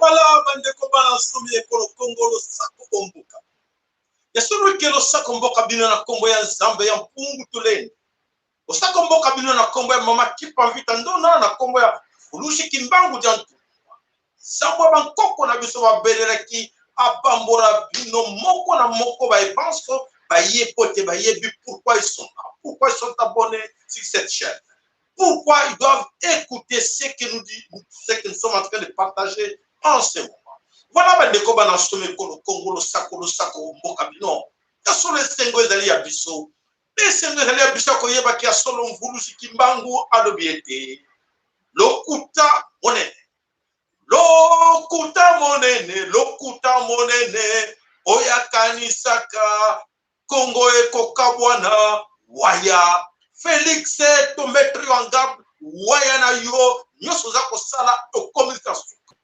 Voilà, bandeko bana nsomi ekolo Kongo, losako omboka. Ya solo eke losako mboka bino na kombo ya Nzambe ya mpungu tulendo. Losako mboka bino na kombo ya mama Kipa Mvita Ndona, na kombo ya Fulushi Kimbangu dia Ntumwa. Nzambe ya bankoko na biso babelelaki apambola bino moko na moko baye banso baye po te bayebi pourquoi ils sont là, pourquoi ils sont abonnés sur cette chaîne. Pourquoi ils doivent écouter ce que nous dit, ce que nous sommes en train de partager en ce moment. Voilà bandeko bana somi ekolo Kongo, losako losako mboka bino. Ya solo esengo ezali ya biso. Esengo ezali ya biso ya koyebaki ya solo Mvuluzi Kimbangu alobi ete lokuta monene, lokuta monene, lokuta monene oyo akanisaka Congo ekokabwana waya Felix to mettre yo en garde waya na yo nyonso oza kosala okomisa suka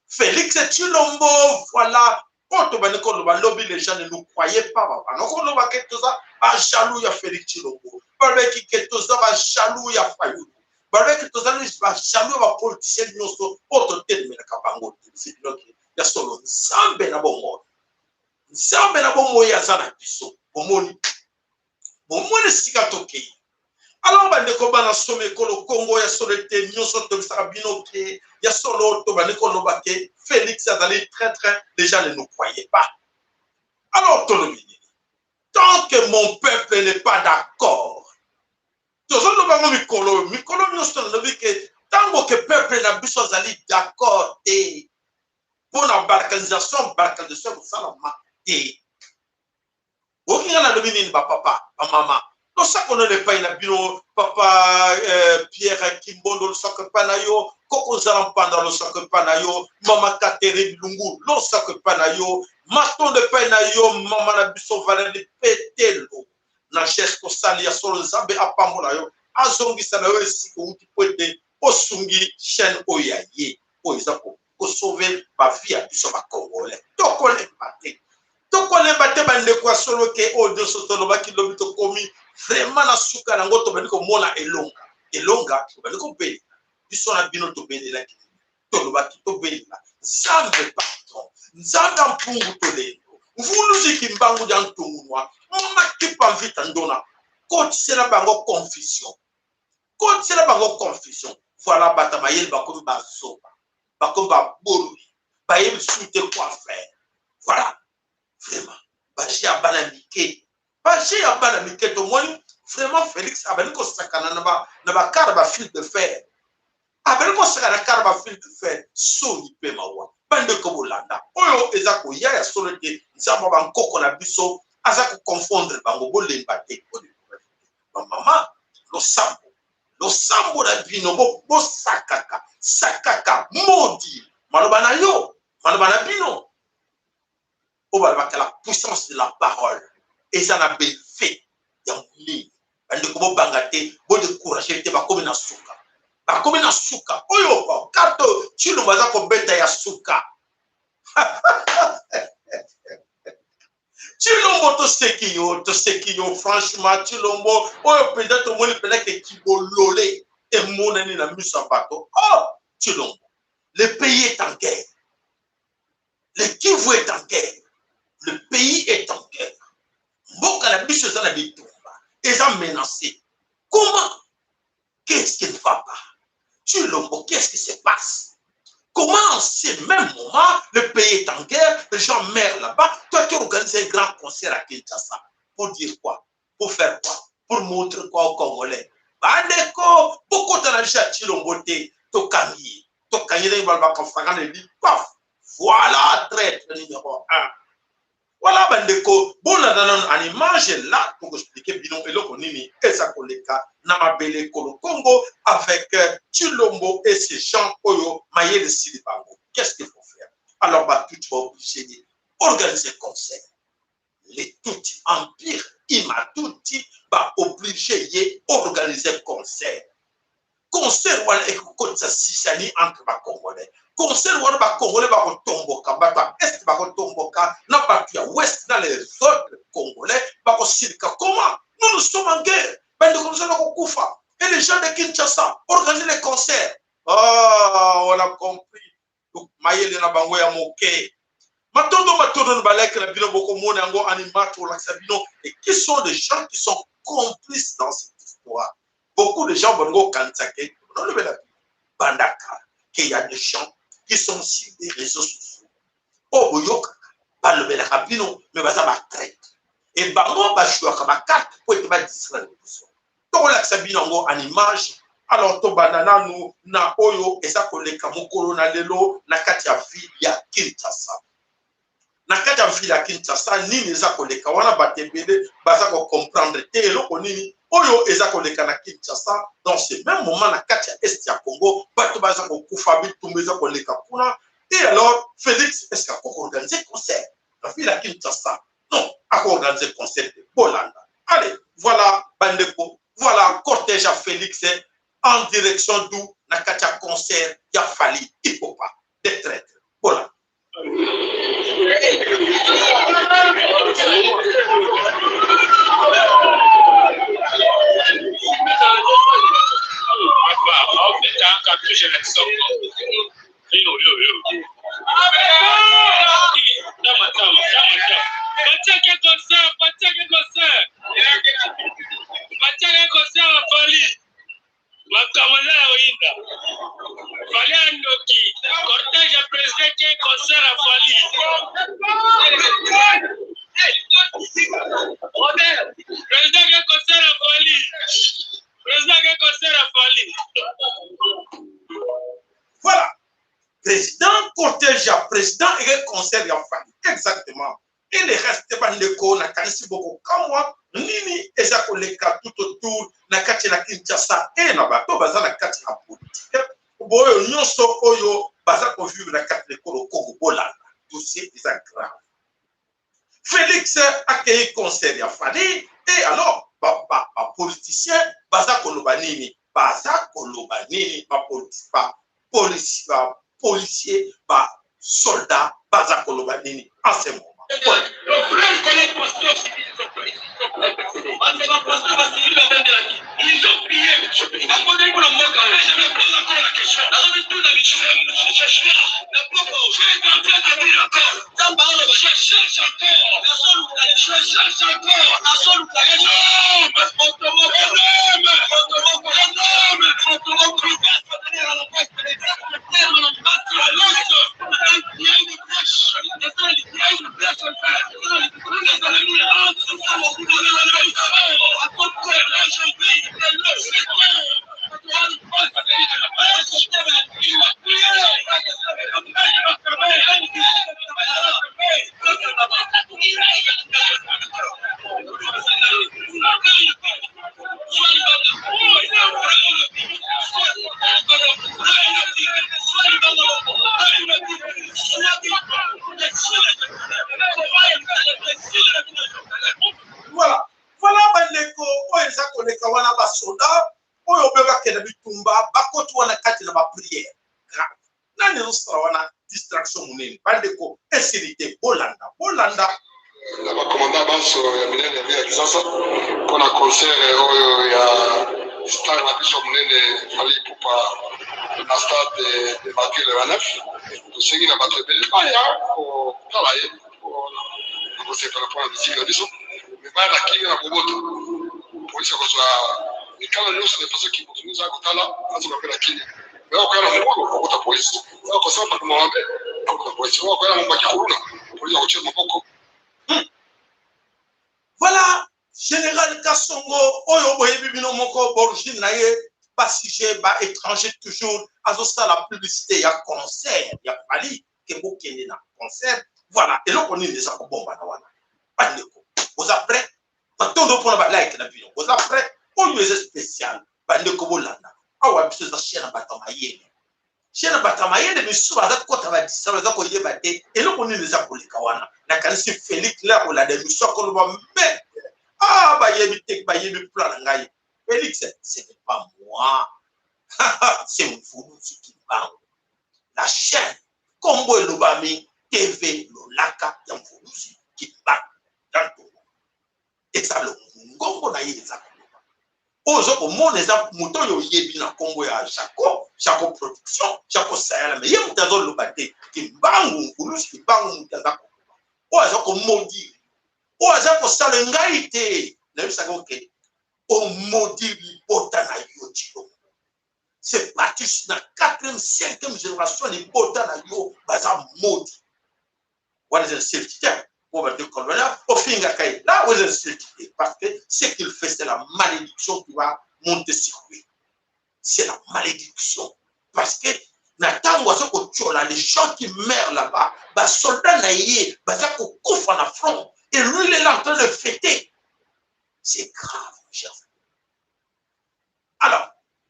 Felix Tshilombo. Voilà oyo tobandi koloba lobi, les gens ne nous croyaient pas. Babanda koloba ke toza ba jaloux ya Felix Tshilombo, balobaki ke toza ba jaloux ya Fayulu, balobaki toza ba jaloux ya ba politiciens nyonso oyo totelemelaka bango. Te ya solo, Nzambe na bomoi, Nzambe na bomoi aza na biso. Bomoni, bomoni esika tokei. Alors bandeko bana somi ekolo Kongo, ya solo ete nyonso tobisaka bino ke ya solo tobandi koloba ke Félix azali traître, les gens ne nous croyaient pas. Alors tolobi nini? Tant que mon peuple n'est pas d'accord, tozoloba yango mikolo mikolo nyonso, nalobi ke ntango ke peuple na biso azali d'accord te mpo na balkanisation, balkanisation ekosalama te. Oyoki ngai nalobi nini? Bapapa, bamama, losako nono epai na bino. Papa Pierre Kimbondo, losako epai na yo. Koko Zala Mpanda, losako epai na yo. Mama Katere Bilungu, losako epai na yo. Matondo epai na yo, mama na biso Valeri Petelo na geste osali. Ya solo, Nzambe apambola yo, azongisa na yo esika outi, po ete osungi chaîne oyo ya ye oyo eza kosauve bavie ya biso bacongolais. Tokolemba te, tokolemba te, bandeko. Ya solo ke oyo nyonso tolobaki lobi, tokomi vraiment na suka nango. Tobandi komona elonga, elonga tobandi kobelela biso na bino. Tobelelaki nini? Tolobaki tobelela Nzambe pardon, Nzambe ya mpungu tolendo, Mvuluzi Kimbangu dia Ntungunwa, Makipa Mvita Ndona, kotisela bango confusion, kotisela bango confusion. Voilà, bato mayele bakomi bazoba, bakomi babololi, bayebi lisusu te quoi faire. Voilà, vraiment bajeux ya bana mike, bajeux ya bana mike. Tomoni vraiment Félix abandi kosakana na bakara bafil de fer, abandi kosakana kara bafil de fer. Soni mpe mawa, bandeko bolanda oyo eza koya. Ya solo te Nzambe ya bankoko na biso aza koconfondre bango. Bolemba te, bamama, losambo, losambo na bino. Bosakaka sakaka modi maloba na yo, maloba na bino oyo balobaka, la puissance de la parole eza na befe ya monene. Bandeko, bobanga te, bodécourage te. Bakomi na suka, bakomi na suka. Oyo carte Tshilombo aza kobeta ya suka. Tshilombo, toseki yo, toseki yo franchement. Tshilombo oyo mpenza tomoni mpenza ke kibolole emonani na miso ya bato. Oh Tshilombo, le pays est en guerre, le Kivu est en guerre, le pays est en guerre, mboka na biso eza na bitumba, eza menacé. Comment? Qu'est-ce qui ne va pas, Tshilombo? Qu'est-ce qui se passe? Comment en ce même moment, le pays est en guerre, les gens meurent là-bas, toi tu organises un grand concert à Kinshasa? Pour dire quoi? Pour faire quoi? Pour montrer quoi aux Congolais? Bandeko, bokota na biso ya Tshilombo te, tokangi ye. Tokangi ndenge balobaka flagrant délit, paf, voilà traître numéro 1. Voilà bandeko, bolanda nanu en image là, tokoexpliquer bino eloko nini eza koleka na mabele ekolo Congo avec Tshilombo et ses gens oyo mayele esili bango. Qu'est-ce qu'il faut faire? Alors batuti baoblige ye organiser concert. Les Tutsi, empire Imatuti, baoblige ye organiser concert. Concert wana ekokotisa sisani entre bacongolais. Concert wana bacongolais bakotomboka, bato ya est bakotomboka na bato ya ouest na les autres congolais bakosilika. Comment? Nous, nous sommes en guerre, bandeko tozala kokufa, et les gens de Kinshasa organiser les concerts. Oh, on a compris mayele na bango ya moke. Matondo, matondo na baleke na bino. Bokomona yango en image, kolakisa bino et qui sont des gens qui sont complices dans cette histoire. Beaucoup de gens balingi kokanisa ke nolobela bino bandaka ke y a des gens qui sont sur des réseaux sociaux oyo boyokaka balobelaka bino, mais baza batraître e bango bajouaka bacarte po ete badistraire biso. Tokolakisa bino yango en image. Alors tobanda nanu na oyo eza koleka mokolo na lelo na kati ya ville ya Kinshasa. Na kati ya ville ya Kinshasa, nini eza koleka wana? Bato ebele baza kocomprendre te eloko nini oyo eza koleka na Kinshasa. Dans ce même moment, na kati ya est ya Congo, bato baza kokufa, bitumba eza koleka kuna. Et alors Félix, est ce que akoorganiser concert na ville ya Kinshasa? Non, akoorganiser concert te. Bolanda, allez, voilà bandeko, voilà cortège ya Félix en direction du na kati ya concert ya Fally Ipupa, des traîtres. Bolanda. Batiaki concert, batiaki concert, batiaki concert ya Fally. Makambo eza ya oyinda. Fally ya ndoki, cortège ya président ke concert ya Fally. Président ke concert ya Fally, président ke concert ya Fally. Voilà, président, cortège ya président eke concert ya Fally, exactement. Et le reste, bandeko, nakanisi bokokamwa nini eza koleka tout autour na kati na Kinshasa e na bato baza na kati na politike boyo nyonso oyo baza kovivre na kati na ekolo Kongo. Bolanda, dossier eza grave. Félix akei concert ya Fally et alors bapoliticien baza koloba nini? Baza koloba nini? Bapolicier, basoldat baza koloba nini en ce moment? Le frère collègue pasteur, ils ont prié. Je me pose encore la question. Je suis en train de dire encore. Je cherche encore. Je cherche encore. Un homme. Un homme. Un homme. Il y a une brèche. Il y a une brèche à faire. Les ennemis entrent. Voilà, voilà bandeko, oyo eza koleka wana, basoda oyo mpe bakende bitumba bakoti wana kati na baprière grave. Nani ezosala wana distraction monene? Bandeko, esili te. Bolanda, bolanda. Na bacommandant banso ya minene ya ville ya Kinshasa mpona concert oyo ya star na biso monene Fally Ipupa na stade de Martyr le 29. Tosengi na bato ebele baya kotala ye na kosepela mpona misiki na biso, mais baya na kimia na boboto. Polisi akozwa mikala nyonso de façon ki moto nyonso aya kotala azoka mpe na kimia. Mais okoya na mobulu, okota polisi. Oyo akosala makambo mabe, akota polisi. Oyo akoya na mombaki kuluna, polisi akotia maboko. Voilà général Kasongo oyo boyebi bino moko borigine na ye. Basujet baétranger, toujours azosala publicité ya concert ya Fally, ke bokende na concert. Voilà, eloko nini eza kobombana wana? Bandeko, boza prêt? Batondo mpona balike na bino. Boza prêt? Oyo eza spécial, bandeko, bolanda awa. Biso eza chaîne ya bato ya mayele, chaîne ya bato ya mayele. Misusu baza kota badisa, baza koyeba te eloko nini eza koleka wana. Nakanisi Félix le akolanda émission, akoloba: "Mais ah, bayebi te, bayebi plan na ngai." Félix, ce n'est pas moi, c'est Mvuluzi Kimbangu. La chaîne kombo elobami TV Lolaka ya Mvuluzi Kimbangu Dantongo, eza longongo na ye eza koloba. Oyo oza komona eza moto oyo oyebi na nkombo ya Jaco, Jaco Production, Jaco Sayala. Me ye moto azoloba te, Kimbangu, Mvuluzi Kimbangu moto aza koloba. Oyo aza komaudire, oyo aza kosala ngai te, nayebisaka oke omaudire libota na yo. Tshilombo, c'est parti na quatrième, cinquième génération, libota na yo baza maudit. Wana eza insulte te po bandeko ofingaka ye. Là où eza insulte te, parce que ce qu'il fait, c'est la malédiction qui va monter sur lui. C'est la malédiction, parce que na ntango aza kotiola les gens qui meurent là-bas, basoldat na ye baza kokufa na front, et lui, il est là en train de fêter. C'est grave, mes chers amis. Alors,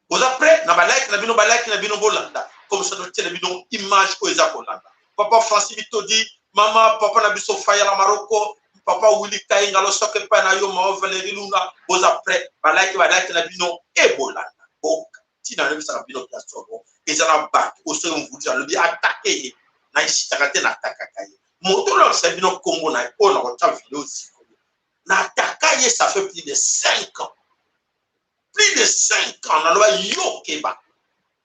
boza prêt na balike na bino? Balike na bino, bolanda comme ça, totiela bino image oyo eza kolanda. Papa Francis Bitodi, mama, papa na biso Fayala Maroko, papa Willi Kainga, losoko epai na yo, mama Valérie Luna. Boza prêt? Balike, balike na bino e bolanda. Boka ntina nayebisaka bino ya solo, eza na bato oyo soki Mvuluzi alobi atake ye, naisitaka te, natakaka ye. Moto olakisa bino nkombo na ye oyo na kotya video sikoyo, nataka ye, ça fait plus de 5 ans, plus de 5 ans. Naloba yo keba,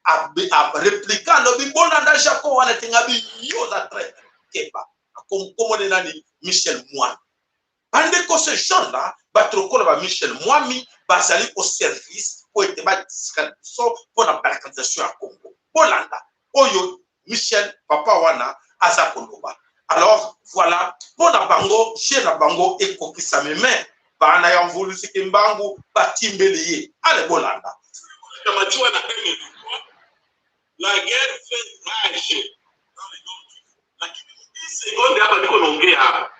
areplika, alobi bolanda Jaco wana te. Ngabi yo oza traître, keba. Komone nani? Michel Mwami. Bandeko, ce jeune là, bato lokola ba Michel Mwami bazali au service po ete badisika biso mpo na balkanisation ya Congo. Bolanda oyo Michel papa wana aza koloba. Alors voilà, mpo na bango, jeu na bango ekokisami, me bana ya Mvuluzi Kimbangu batimbeli ye. Ale, bolanda. Kamatiwa na M23, la guerre fait rage dans le Nord Kivu. Lakini hii seconde hapa niko naongea hapa,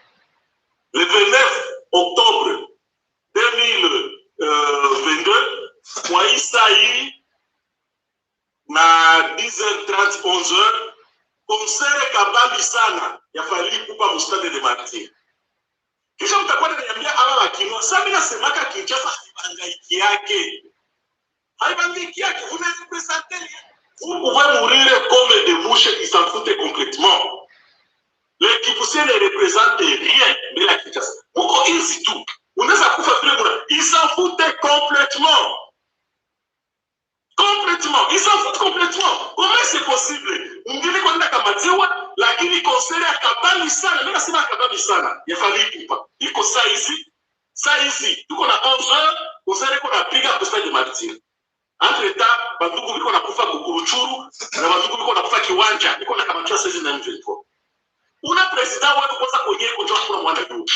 le 29 octobre 2022, kwa hii saa hii na 10h30, 11h, concert kabambi sana ya Fally Ipupa mu Stade de Martyrs. Kisha mtakuwa naniambia aba bakinwa. Sasa mimi nasemaka Kinshasa haibangaiki yake. Haibangaiki yake, vous ne représentez rien. Vous pouvez mourir comme des mouches qui s'en foutent complètement. Les Kivusiens ne représentent rien de la Kinshasa. Muko easy tu. Unaweza kufa vile kuna. Ils s'en foutent complètement. Complètement. Ils s'en foutent complètement. Comment c'est possible? Mwingine kwenda kamatiwa, lakini concert ya kabambi sana. Mimi nasema kabambi sana. Ya Fally Ipupa. Iko saa hizi. Saa hizi tuko na 11h, concert iko napiga kwa Stade Martyrs. Entre temps, bandugu biko nakufa Rutshuru na bandugu biko nakufa Kiwanja, biko na kamatiwa saizi na M23. Una président wetu kwanza kwenye iko kuna mwana juu.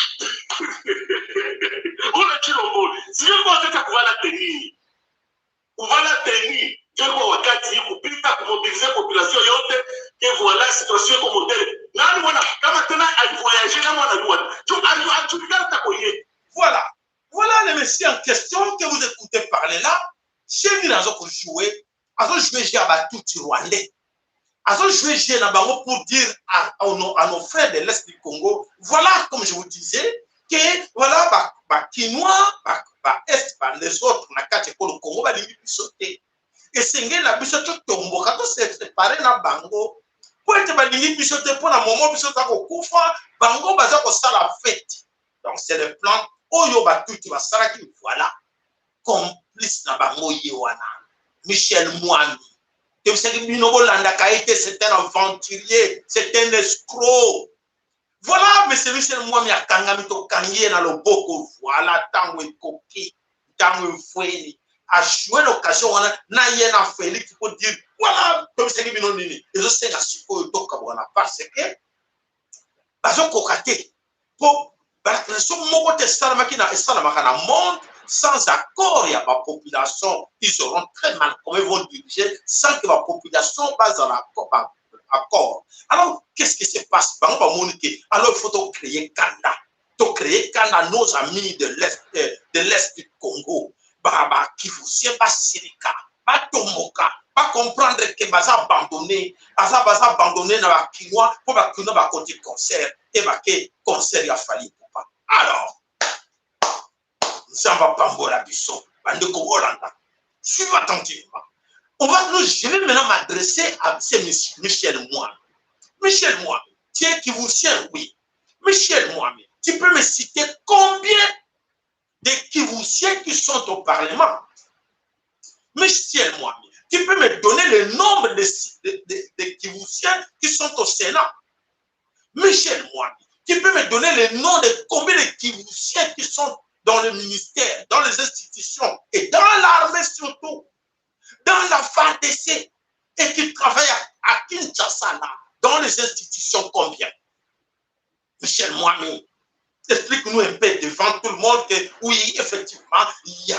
Una Tshilombo, sijui kwa wakati ya kuvala tenue. Kuvala tenue, ndio kwa wakati hii kupita kumobiliser population yote que voilà, situation iko modèle. Nani wana kama tena alivoyager na mwana jua. Tu alijulikana ta kwenye. Voilà. Voilà le monsieur en question que vous écoutez parler là. Chez lui, azo jouer, azo jouer jeu ya batutsi rwandais. Azo jouer jeu na bango pour dire à nos frères de l'Est du Congo, voilà, comme je vous disais, que voilà, ba, ba Kinois, ba, ba Est, ba les autres, na kati ekolo Congo, balingi biso te. Esengeli na biso totomboka, toseséparer na bango po ete balingi biso te. Mpo na momo biso toza kokufa, bango baza kosala fête. Donc c'est le plan oyo batuti basalaki. Voilà complice na bango ye wana, Michel Mwami. Toyebisaki bino bolandaka ye te, c'est un aventurier, c'est un escroc. Voilà, monsieur Michel Mwami akangami, tokangi ye na loboko. Voilà, ntango ekoki, ntango efweni, ajouer l'occasion wana na ye na Félix pour dire: voilà, toyebisaki bino nini ezosenga sikoyo tokabwana, parce que bazokoka te, mpo balakisation moko te esalamaki na esalamaka na monde. Sans accord ya ba population, ils auront très mal. Comment ils vont diriger sans que ba population bazala accord? Alors, qu'est-ce qui se passe? Bango bamoni ke alors il faut tocréer kanda, tocréer kanda. Nos amis de l'est du Congo, bakivusien, basilika, batomboka, bacomprendre ke baza abandonné, baza abandonné na bakinois, mpo bakinois bakoti concert e bake concert ya Fally Ipupa. Alors Nzambe apambola biso. Bandeko bolanda, suivez attentivement. On va nous Je vais maintenant m'adresser à M. Michel Mwami. Michel Mwami, tu es kivusien? Oui. Michel Mwami, tu peux me citer combien de Kivusiens qui sont au Parlement? Michel Mwami, tu peux me donner le nombre de Kivusiens qui sont au Sénat? Michel Mwami, tu peux me donner le nom de combien de Kivusiens qui sont dans le ministère, dans les institutions et dans l'armée surtout, dans la FARDC et qui travaillent à Kinshasa, là, dans les institutions, combien? Michel Mwami, explique-nous un peu devant tout le monde que oui, effectivement, il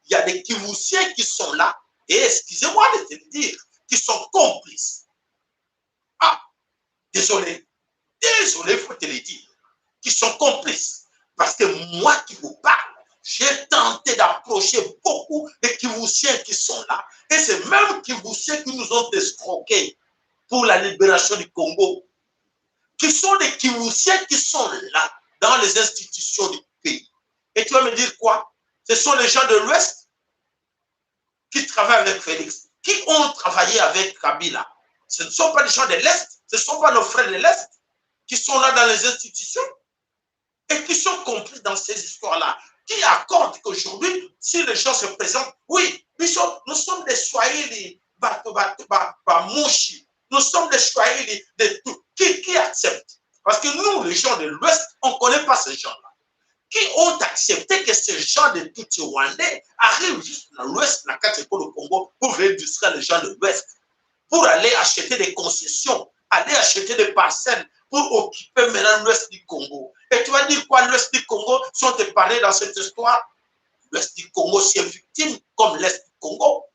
y a des Kivusiens qui sont là, et excusez-moi de te le dire, qui sont complices. Ah, désolé, désolé, il faut te le dire, qui sont complices. Parce que moi qui vous parle, j'ai tenté d'approcher beaucoup de Kivusiens qui sont là. Et c'est même Kivusiens qui nous ont escroqués pour la libération du Congo, qui sont des Kivusiens qui sont là dans les institutions du pays. Et tu vas me dire quoi? Ce sont les gens de l'Ouest qui travaillent avec Félix, qui ont travaillé avec Kabila. Ce ne sont pas les gens de l'Est, ce ne sont pas nos frères de l'Est qui sont là dans les institutions et qui sont complices dans ces histoires-là, qui accordent qu'aujourd'hui, si les gens se présentent, oui, nous sommes des Swahili, Ba, nous sommes des Swahili, de tout. Qui accepte? Parce que nous, les gens de l'Ouest, on ne connaît pas ces gens-là. Qui ont accepté que ces gens de Tutsi rwandais arrivent juste dans l'Ouest, dans le Congo, pour venir distraire les gens de l'Ouest, pour aller acheter des concessions, aller acheter des parcelles, pour occuper maintenant l'Ouest du Congo? Et tu vas dire quoi? L'Ouest du Congo sont épargnés dans cette histoire? L'Ouest du Congo, c'est victime comme l'Est du Congo.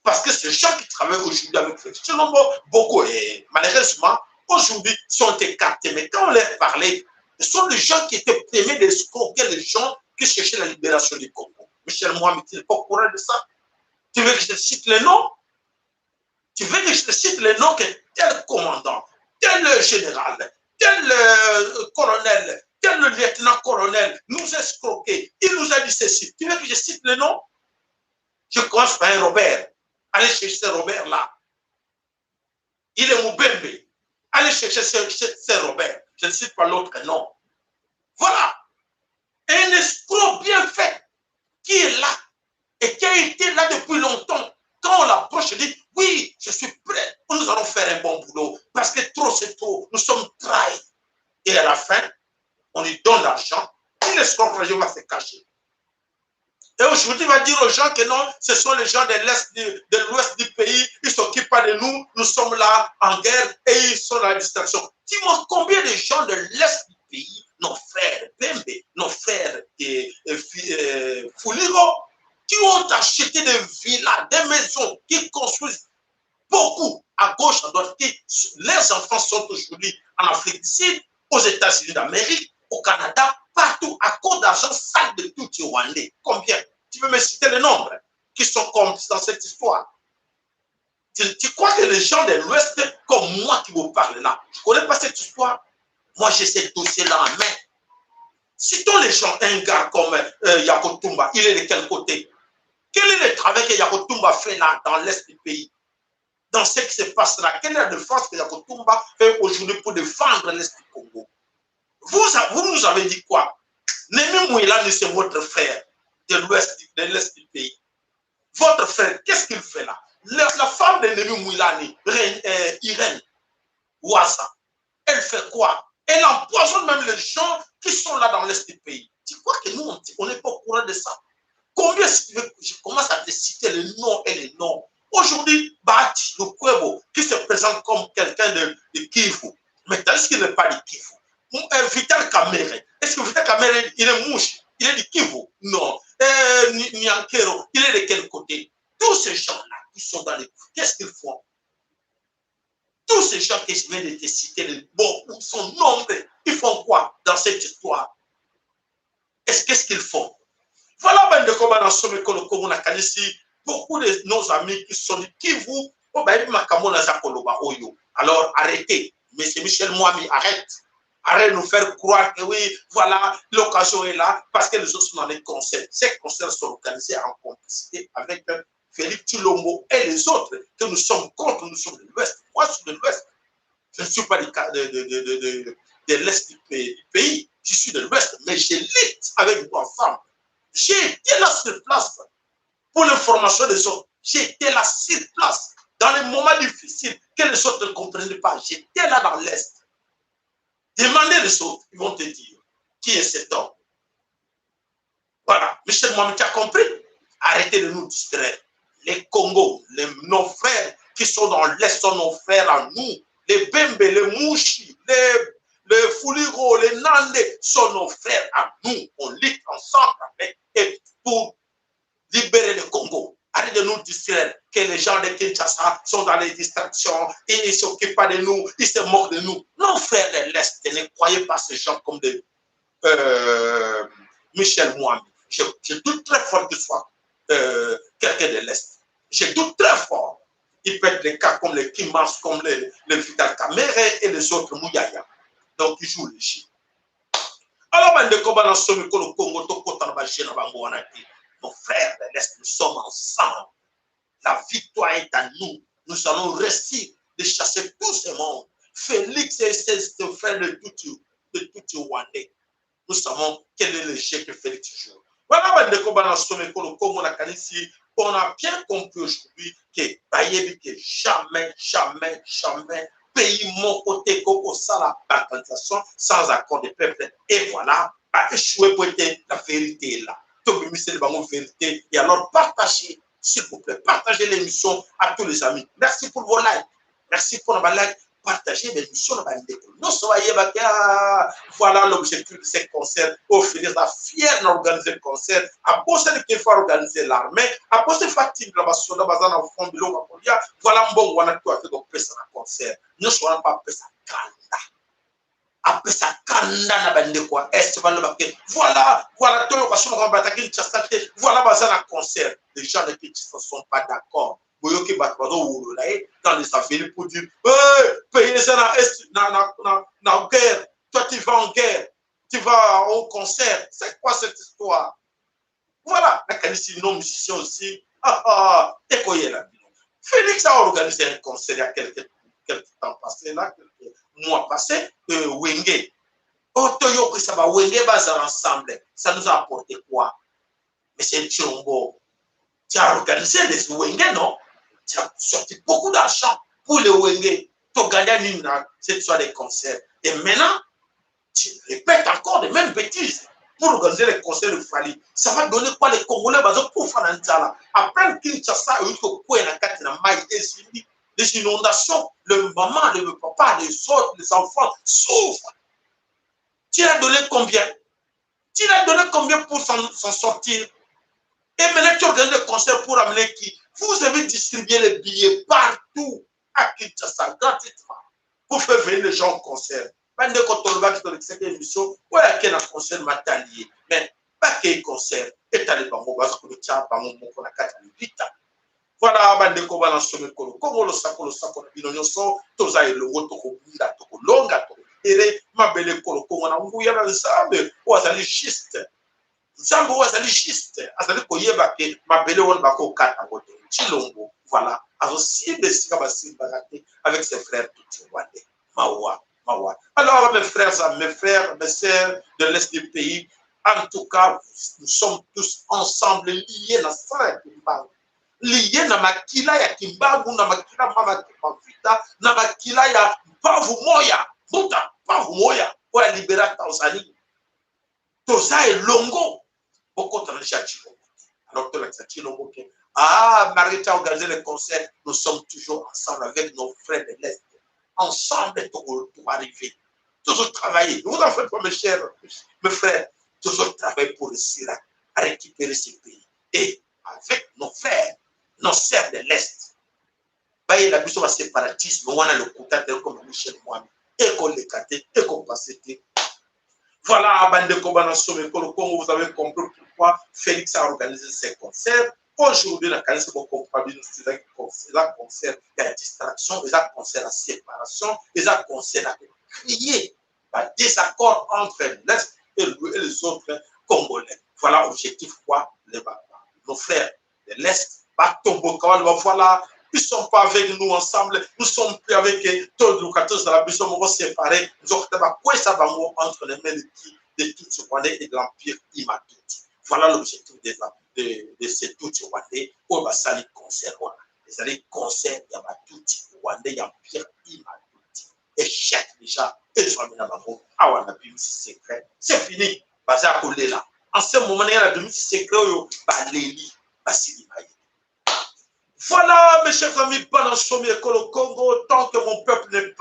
Parce que ces gens qui travaillent aujourd'hui avec Félix Tshilombo, beaucoup, et malheureusement, aujourd'hui, sont écartés. Mais quand on leur parlait, ce sont les gens qui étaient premiers d'escroquer les gens qui cherchaient la libération du Congo. Michel Mohamed, tu n'es pas au courant de ça? Tu veux que je te cite les noms? Tu veux que je te cite les noms que tel commandant, tel général, tel colonel, tel lieutenant-colonel nous a escroqués, il nous a dit ceci? Tu veux que je cite les noms? Je commence par un Robert. Allez chercher ce Robert-là. Il est Moubembe. Allez chercher ce Robert. Je ne cite pas l'autre nom. Voilà. Un escroc bien fait qui est là et qui a été là depuis longtemps. Quand on l'approche, il dit: oui, je suis prêt. Nous allons faire un bon boulot. Parce que trop, c'est trop. Nous sommes trahis. Et à la fin, on lui donne l'argent. Et l'escroc va se cacher. Et aujourd'hui, il va dire aux gens que non, ce sont les gens de l'Est, de l'Ouest du pays, ils ne s'occupent pas de nous, nous sommes là en guerre et ils sont dans la distraction. Dis-moi combien de gens de l'Est du pays, nos frères Bembe, nos frères et Fuliro, qui ont acheté des villas, des maisons, qui construisent beaucoup à gauche, à droite, qui, les enfants sont aujourd'hui en Afrique du Sud, aux États-Unis d'Amérique, au Canada, partout, à cause d'argent sale de tout Rwandais. Combien? Tu peux me citer le nombre qui sont complices dans cette histoire? Tu crois que les gens de l'Ouest, comme moi qui vous parle là, je ne connais pas cette histoire? Moi, j'ai ce dossier-là en main. Citons les gens, un gars comme Yakotumba, il est de quel côté? Quel est le travail que Yakotumba fait là, dans l'Est du pays? Dans ce qui se passe là, quelle est la défense que Yakotumba fait aujourd'hui pour défendre l'Est du Congo? Vous, vous nous avez dit quoi? Némi Mouilani, c'est votre frère de l'ouest, de l'est du pays. Votre frère, qu'est-ce qu'il fait là? La femme de Némi Mouilani, Irène Ouassa, elle fait quoi? Elle empoisonne même les gens qui sont là dans l'est du pays. Tu crois que nous, on n'est pas au courant de ça? Combien, si tu veux, je commence à te citer les noms et les noms. Aujourd'hui, Bahati Lukwebo, qui se présente comme quelqu'un de Kivu, mais est-ce qu'il n'est pas de Kivu? Vital Kamerhe, est-ce que Vital Kamerhe, il est mouche? Il est du Kivu? Non. Nyakeru, il est de quel côté? Tous ces gens-là qui sont dans les... Qu'est-ce qu'ils font? Tous ces gens que je viens de te citer, les bons, sont nombreux. Ils font quoi dans cette histoire? Qu'est-ce qu'ils font? Voilà, bandeko bana somi kolo Kongo, nakanisi beaucoup de nos amis qui sont du Kivu, oh, bah, makambo naza koloba oyo. Alors arrêtez. Monsieur Michel Mwami, arrête. Arrête de nous faire croire que oui, voilà, l'occasion est là, parce que les autres sont dans les concerts. Ces concerts sont organisés en complicité avec Félix Tshilombo et les autres, que nous sommes contre, nous sommes de l'Ouest. Moi, je suis de l'Ouest. Je ne suis pas de l'Est du pays. Je suis de l'Ouest, mais je lutte avec vous ensemble. J'ai été là sur place pour l'information des autres. J'ai été là sur place dans les moments difficiles que les autres ne comprenaient pas. J'étais là dans l'Est. Demandez les autres, ils vont te dire qui est cet homme. Voilà, Michel Mohamed, tu as compris? Arrêtez de nous distraire. Les Congos, nos frères qui sont dans l'Est sont nos frères à nous. Les Bembe, les Mouchi, les Fuliro, les Nande sont nos frères à nous. On lutte ensemble avec et pour libérer le Congo. Arrêtez de nous distraire que les gens de Kinshasa sont dans les distractions et ils ne s'occupent pas de nous, ils se moquent de nous. Nos frères de l'Est, ne croyez pas ces gens comme des Michel Mwami. Je doute très fort qu'il soit quelqu'un de l'Est. Je doute très fort. Il peut être des cas comme les Kimans, comme les Vital Kamerhe et les autres Mouyaya. Donc, ils jouent le jeu. Alors, bandeko bana somi kolo Congo, tokota na ba jeu na bango wana te. Nos frères de l'Est, nous sommes ensemble. La victoire est à nous. Nous allons réussir de chasser tout ce monde. Félix et ses frères de Tutsi Rwandais. Nous savons quel est le jeu que Félix joue. Voilà, bandeko bana somi kolo Congo nakanisi. On a bien compris aujourd'hui que bayebi que jamais, jamais, jamais, pays moko te kosala balkanisation sans accord des peuples. Et voilà, ba échoué pour être la vérité est là. Tobimiseli bango vérité. Et alors partagez, s'il vous plaît, partagez l'émission à tous les amis. Merci pour vos likes. Merci pour vos likes. Partagez l'émission. Voilà l'objectif de ces concerts. Au Félix a fier d'organiser le concert. A posé qu'il faut organiser l'armée. A posé fatigue là-bas sur la base en fond biloko kolia. Voilà mbongo wana tout a fait donc pesa na concert. Nous sommes pas pesa kanda. Apesa kanda na bandeko ya Est baloba ke voilà, voilà toyo kasoma kama bataki Kinshasa te. Voilà baza na concert. Les gens de Kinshasa sont pas d'accord. Boyoki bato bazowolola ye dans les avenues pour dire hey, pays eza na Est na guerre. Toi tu vas en guerre, tu vas au concert. C'est quoi cette histoire? Voilà, nakanisi nos musiciens aussi. Ah, ah, ekoyela bino. Félix a organisé un concert il y a quelques temps passé là, quelques mois passés, Wenge. Oh, toyokisa ba Wenge bazala ensemble. Ça nous a apporté quoi? Monsieur Tshilombo, tu as organisé les Wenge, non? Tu as sorti beaucoup d'argent pour les Wenge. Tu as gagné cette histoire des concerts. Et maintenant, tu répètes encore les mêmes bêtises pour organiser les concerts de Fally. Ça va donner quoi? Les Congolais bazo kufa na nzala. Après Kinshasa, il y a quoi na kati na mai ezindi, les inondations, le maman, le papa, les autres, les enfants souffrent. Tu as donné combien? Tu as donné combien pour s'en sortir? Et maintenant, tu organises le concert pour amener qui? Vous avez distribué les billets partout à Kinshasa, gratuitement, pour faire venir les gens au concert. Bandeko tolobaki tolekisaki émission oyo ake na concert matali ye, mais bakei concert etali bango, baza kotia bango moko na kati ya lilita. Voilà, bandeko bana somi kolo Kongo, losako losako na bino nyonso. Toza elongo, tokobunda, tokolonga, tokolibere mabele kolo Kongo na nguya na Nzambe oyo azali juste. Nzambe oyo azali juste azali koyeba ke mabele wana bakokata yango te. Tshilombo, voilà, azosimba esika basimbaka te avec ses frères tutsi rwandais. Mawa, mawa. Alors mes frères, mes frères, mes sœurs de l'Est du pays, en tout cas, nous sommes tous ensemble liés na sala ya Kimbangu, liés na makila ya Kimbangu, na makila mama Kimavita, na makila ya Mpavu Moya, Mbuta Mpavu Moya oyo alibera Tanzanie. Toza elongo, bokota na ya Tshilombo. Alors tolakisa Tshilombo ke ah, malgré tu as organisé le concert, nous sommes toujours ensemble avec nos frères de l'Est. Ensemble pour arriver. Toujours travailler. Ne vous en faites pas, mes chers, mes frères. Toujours travailler pour réussir. à récupérer ce pays et avec nos frères, nos sœurs de l'Est. Bayela biso ba séparatisme wana lokuta te comme Michel Mwami ekoleka te, ekopase te. Voilà, bandeko bana some ekolo Congo, vous avez compris pourquoi Félix a organisé ces concerts. Aujourd'hui, nakanisi bocomprendre bino, eza concert ya distraction, eza concert ya séparation, eza concert ya créer ba désaccord entre l'Est et les autres Congolais. Voilà objectif quoi, les, nos frères de l'Est batomboka wana, voilà, ils sont pas avec nous ensemble, nous sommes plus avec eux. Toluka tozala biso moko séparé. Nzokota bakwesa bango entre les mains de qui? De Tutsi rwandais et de l'empire Hima-Tutsi. Voilà l'objectif de ces Tutsi rwandais oyo basali concert wana. Ezali concert ya batutsi rwandais ya empire Hima-Tutsi. Échec déjà ezwami na bango awa. Na bimisi secret, c'est fini, baza kolela. En ce moment, ndenge na bimisi secret oyo, baleli, basili baye. Voilà, mes chers amis, bana somi ekolo Congo, tant que mon peuple n'est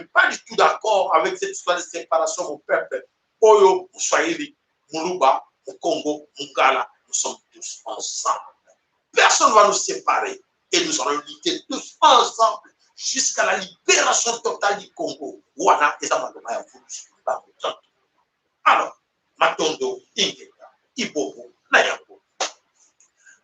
pas du tout d'accord avec cette histoire de séparation, mon peuple, oyo, Swahili, Muluba, Congo, Mungala, nous sommes tous ensemble. Personne ne va nous séparer et nous allons lutter tous ensemble jusqu'à la libération totale du Congo. Wana, eza maloba ya Mvuluzi. Alors, Matondo, Ingeta, Ibobo, na yango.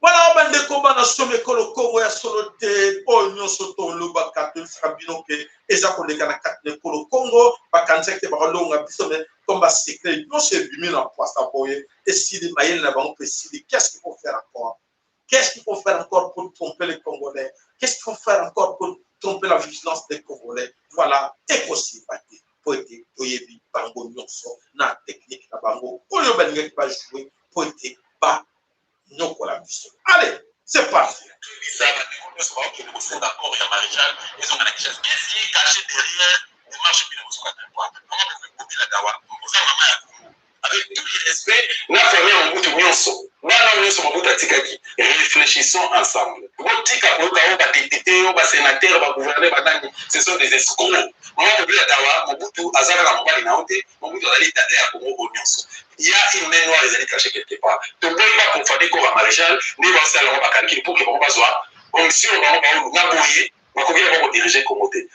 Voilà, bandeko bana somi ekolo Kongo, ya solo te, oyo nyonso tolobaka, toyebisaka bino ke eza koleka na kati na ekolo Kongo. Bakanisaki te bakolonga biso, mais comme basecret nyonso ebimi na poisa boye, esili mayele na bango mpe esili. Qu'est-ce qu'il faut faire encore? Qu'est-ce qu'il faut faire encore pour tromper les Congolais? Qu'est-ce qu'il faut faire encore pour tromper la vigilance des Congolais? Voilà, ekosimba te, po ete toyebi bango nyonso na technique na bango oyo balingaki bajouer po ete banyokola biso. Allez, c'est parti. Bandeko nyonso baokende kosenga corps ya maréchal ezonga na Kinshasa. Qu'est-ce qui est caché derrière démarche bino bozoka? Mama Bobila Dawa, oza mama ya Congo. Avec tout le respect na famille ya Mobutu nyonso, bana nyonso Mobutu atikaki, réfléchissons ensemble. Botika koyoka oyo badéputé, oyo basénateur, bagouverneur, banani, ce sont des escrocs. Mama Bobila Dawa, Mobutu aza kaka mobali na yo te, Mobutu azali tata ya Congo. Oyo nyonso ya une main noire ezali caché quelque part. Toboyi baprofaner corps ya maréchal nde basala yango bacalculs pour que bango bazwa onction. Bango baolunga boye, bakoki na bango kodiriger Congo te.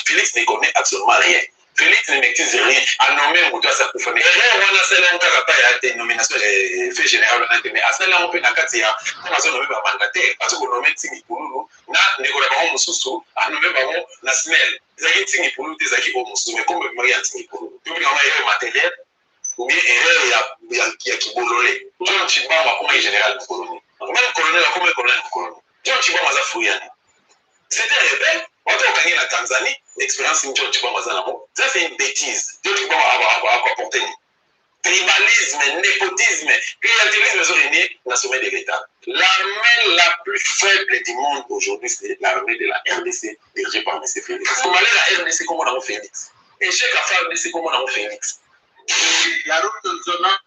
Félix ne connaît absolument rien. Félix ne maîtrise rien. Anommé moto asa kufa, mais erreur wana asali yango kaka pa ya te nomination fait général wana te, mais asali yango mpe na kati ya ntango azonommer bamandataire. Aza konommer Ntingi Pululu na ndeko na bango mosusu, anommer bango na SNEL. Ezalaki Ntingi Pululu te, ezalaki oyo mosusu, mais kombo ebimaki ya Ntingi Pululu. Tobenga yango erreur matériel ou bien erreur ya kibolole. John Tshibangu akomaki général mokoloni, même colonel, akomaki colonel mokoloni. John Tshibangu aza fruit yani, c'était un rebelle. Bato okangi na Tanzanie, expérience John Tshibangu aza nango, ça c'est une bêtise. John Tshibangu akoapporter nini? Tribalisme, népotisme, clientélisme ezorégner na sommet de l'État. L'armée la plus faible du monde aujourd'hui, c'est l'armée de la RDC dirigée par M. Félix. Malheur à RDC, comme on a Félix, échec à FARDC, comme on a Félix. La route Nzona.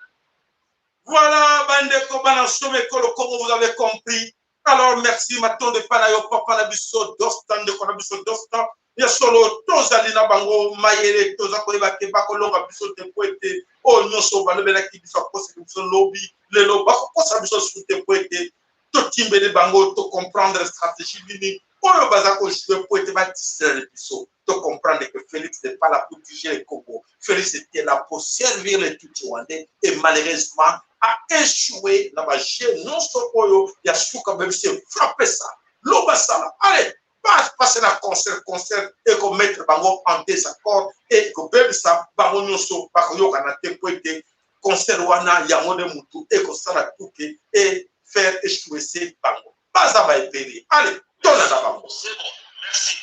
Voilà, bandeko bana some ekolo Congo, vous avez compris. Alors merci, matondo epai na yo, papa na biso Dosta, ndeko na biso Dosta. Ya solo, tozali na bango mayele, toza koyeba te bakolonga biso te, po ete oyo nyonso balobelaki biso, akosaki biso lobi, lelo bakokosa biso su te, po ete totimbeli bango, tocomprendre stratégie nini oyo baza kojouer po ete badistraire biso. Tocomprendre que Félix n'est pas là pour diriger le Congo. Félix était là pour servir les Tutsi rwandais et malheureusement a échoué na bajeu nyonso oyo ya suka. Bebisi frappe ça, loba sala, allez passe na concert. Concert ekomettre bango en désaccord e ekobebisa bango nyonso, bakoyokana te, po ete concert wana yango nde mutu ekosala tuke e faire échouer se bango. Baza baebele, allez, tolanda bango. C'est bon, merci.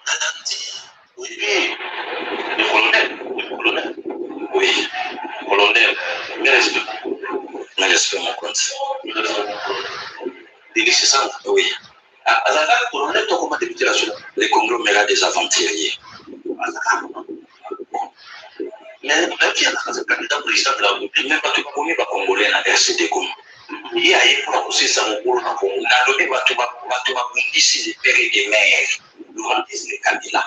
Nalandi. Oui, le colonel, le colonel. Oui, colonel, mes respects. Mes respects, mon compte. Mes respects, mon colonel. Denis Sessanga. Oui. Ah, azalaka colonel to koma député national? Le conglomérat des aventuriers. Azalaka. Mais nayoki azalaka candidat président de la République. Mais bato bakomi bacongolais na RCD Congo. Ye aye mpona kosilisa mokolo na Congo. Nalobi bato babundisi de père et de mère, Laurent Désiré Kabila.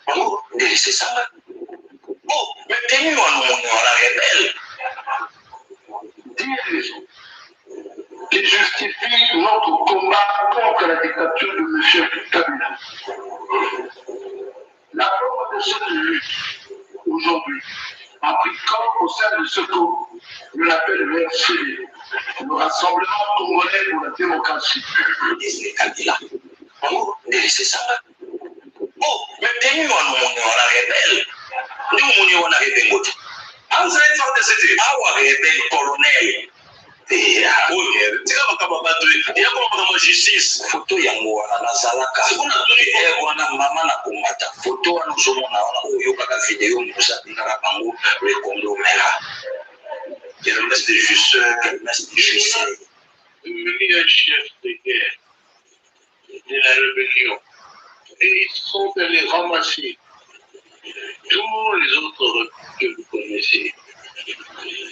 Bango. Delly Sesanga. Oh. Mais tenu wana omoni wana rebelle. 10 raisons qui justifient notre combat contre la dictature de M. Kabila. La forme de cette lutte, aujourd'hui, a pris corps au sein de ce que l'on appelle le RCD, le Rassemblement congolais pour la démocratie. Kabila. Bango nde esesanga. Oh, mais tenu wana omoni wana rebelle. Nde omoni wana rebengo te. Awa rebelle colonel. Tika makambo ya bato, ya koma makambo ya justice. Foto yango wana nazalaka wana mama na kombata. Foto wana ozomona wana, oyo oyokaka video mosa abengaka bango le conglomérat. Kermesse de jouisseurs. Kermesse de jouisseurs. Devenu un chef de guerre de la rébellion. Et ils sont allés ramasser tous les autres que vous connaissez.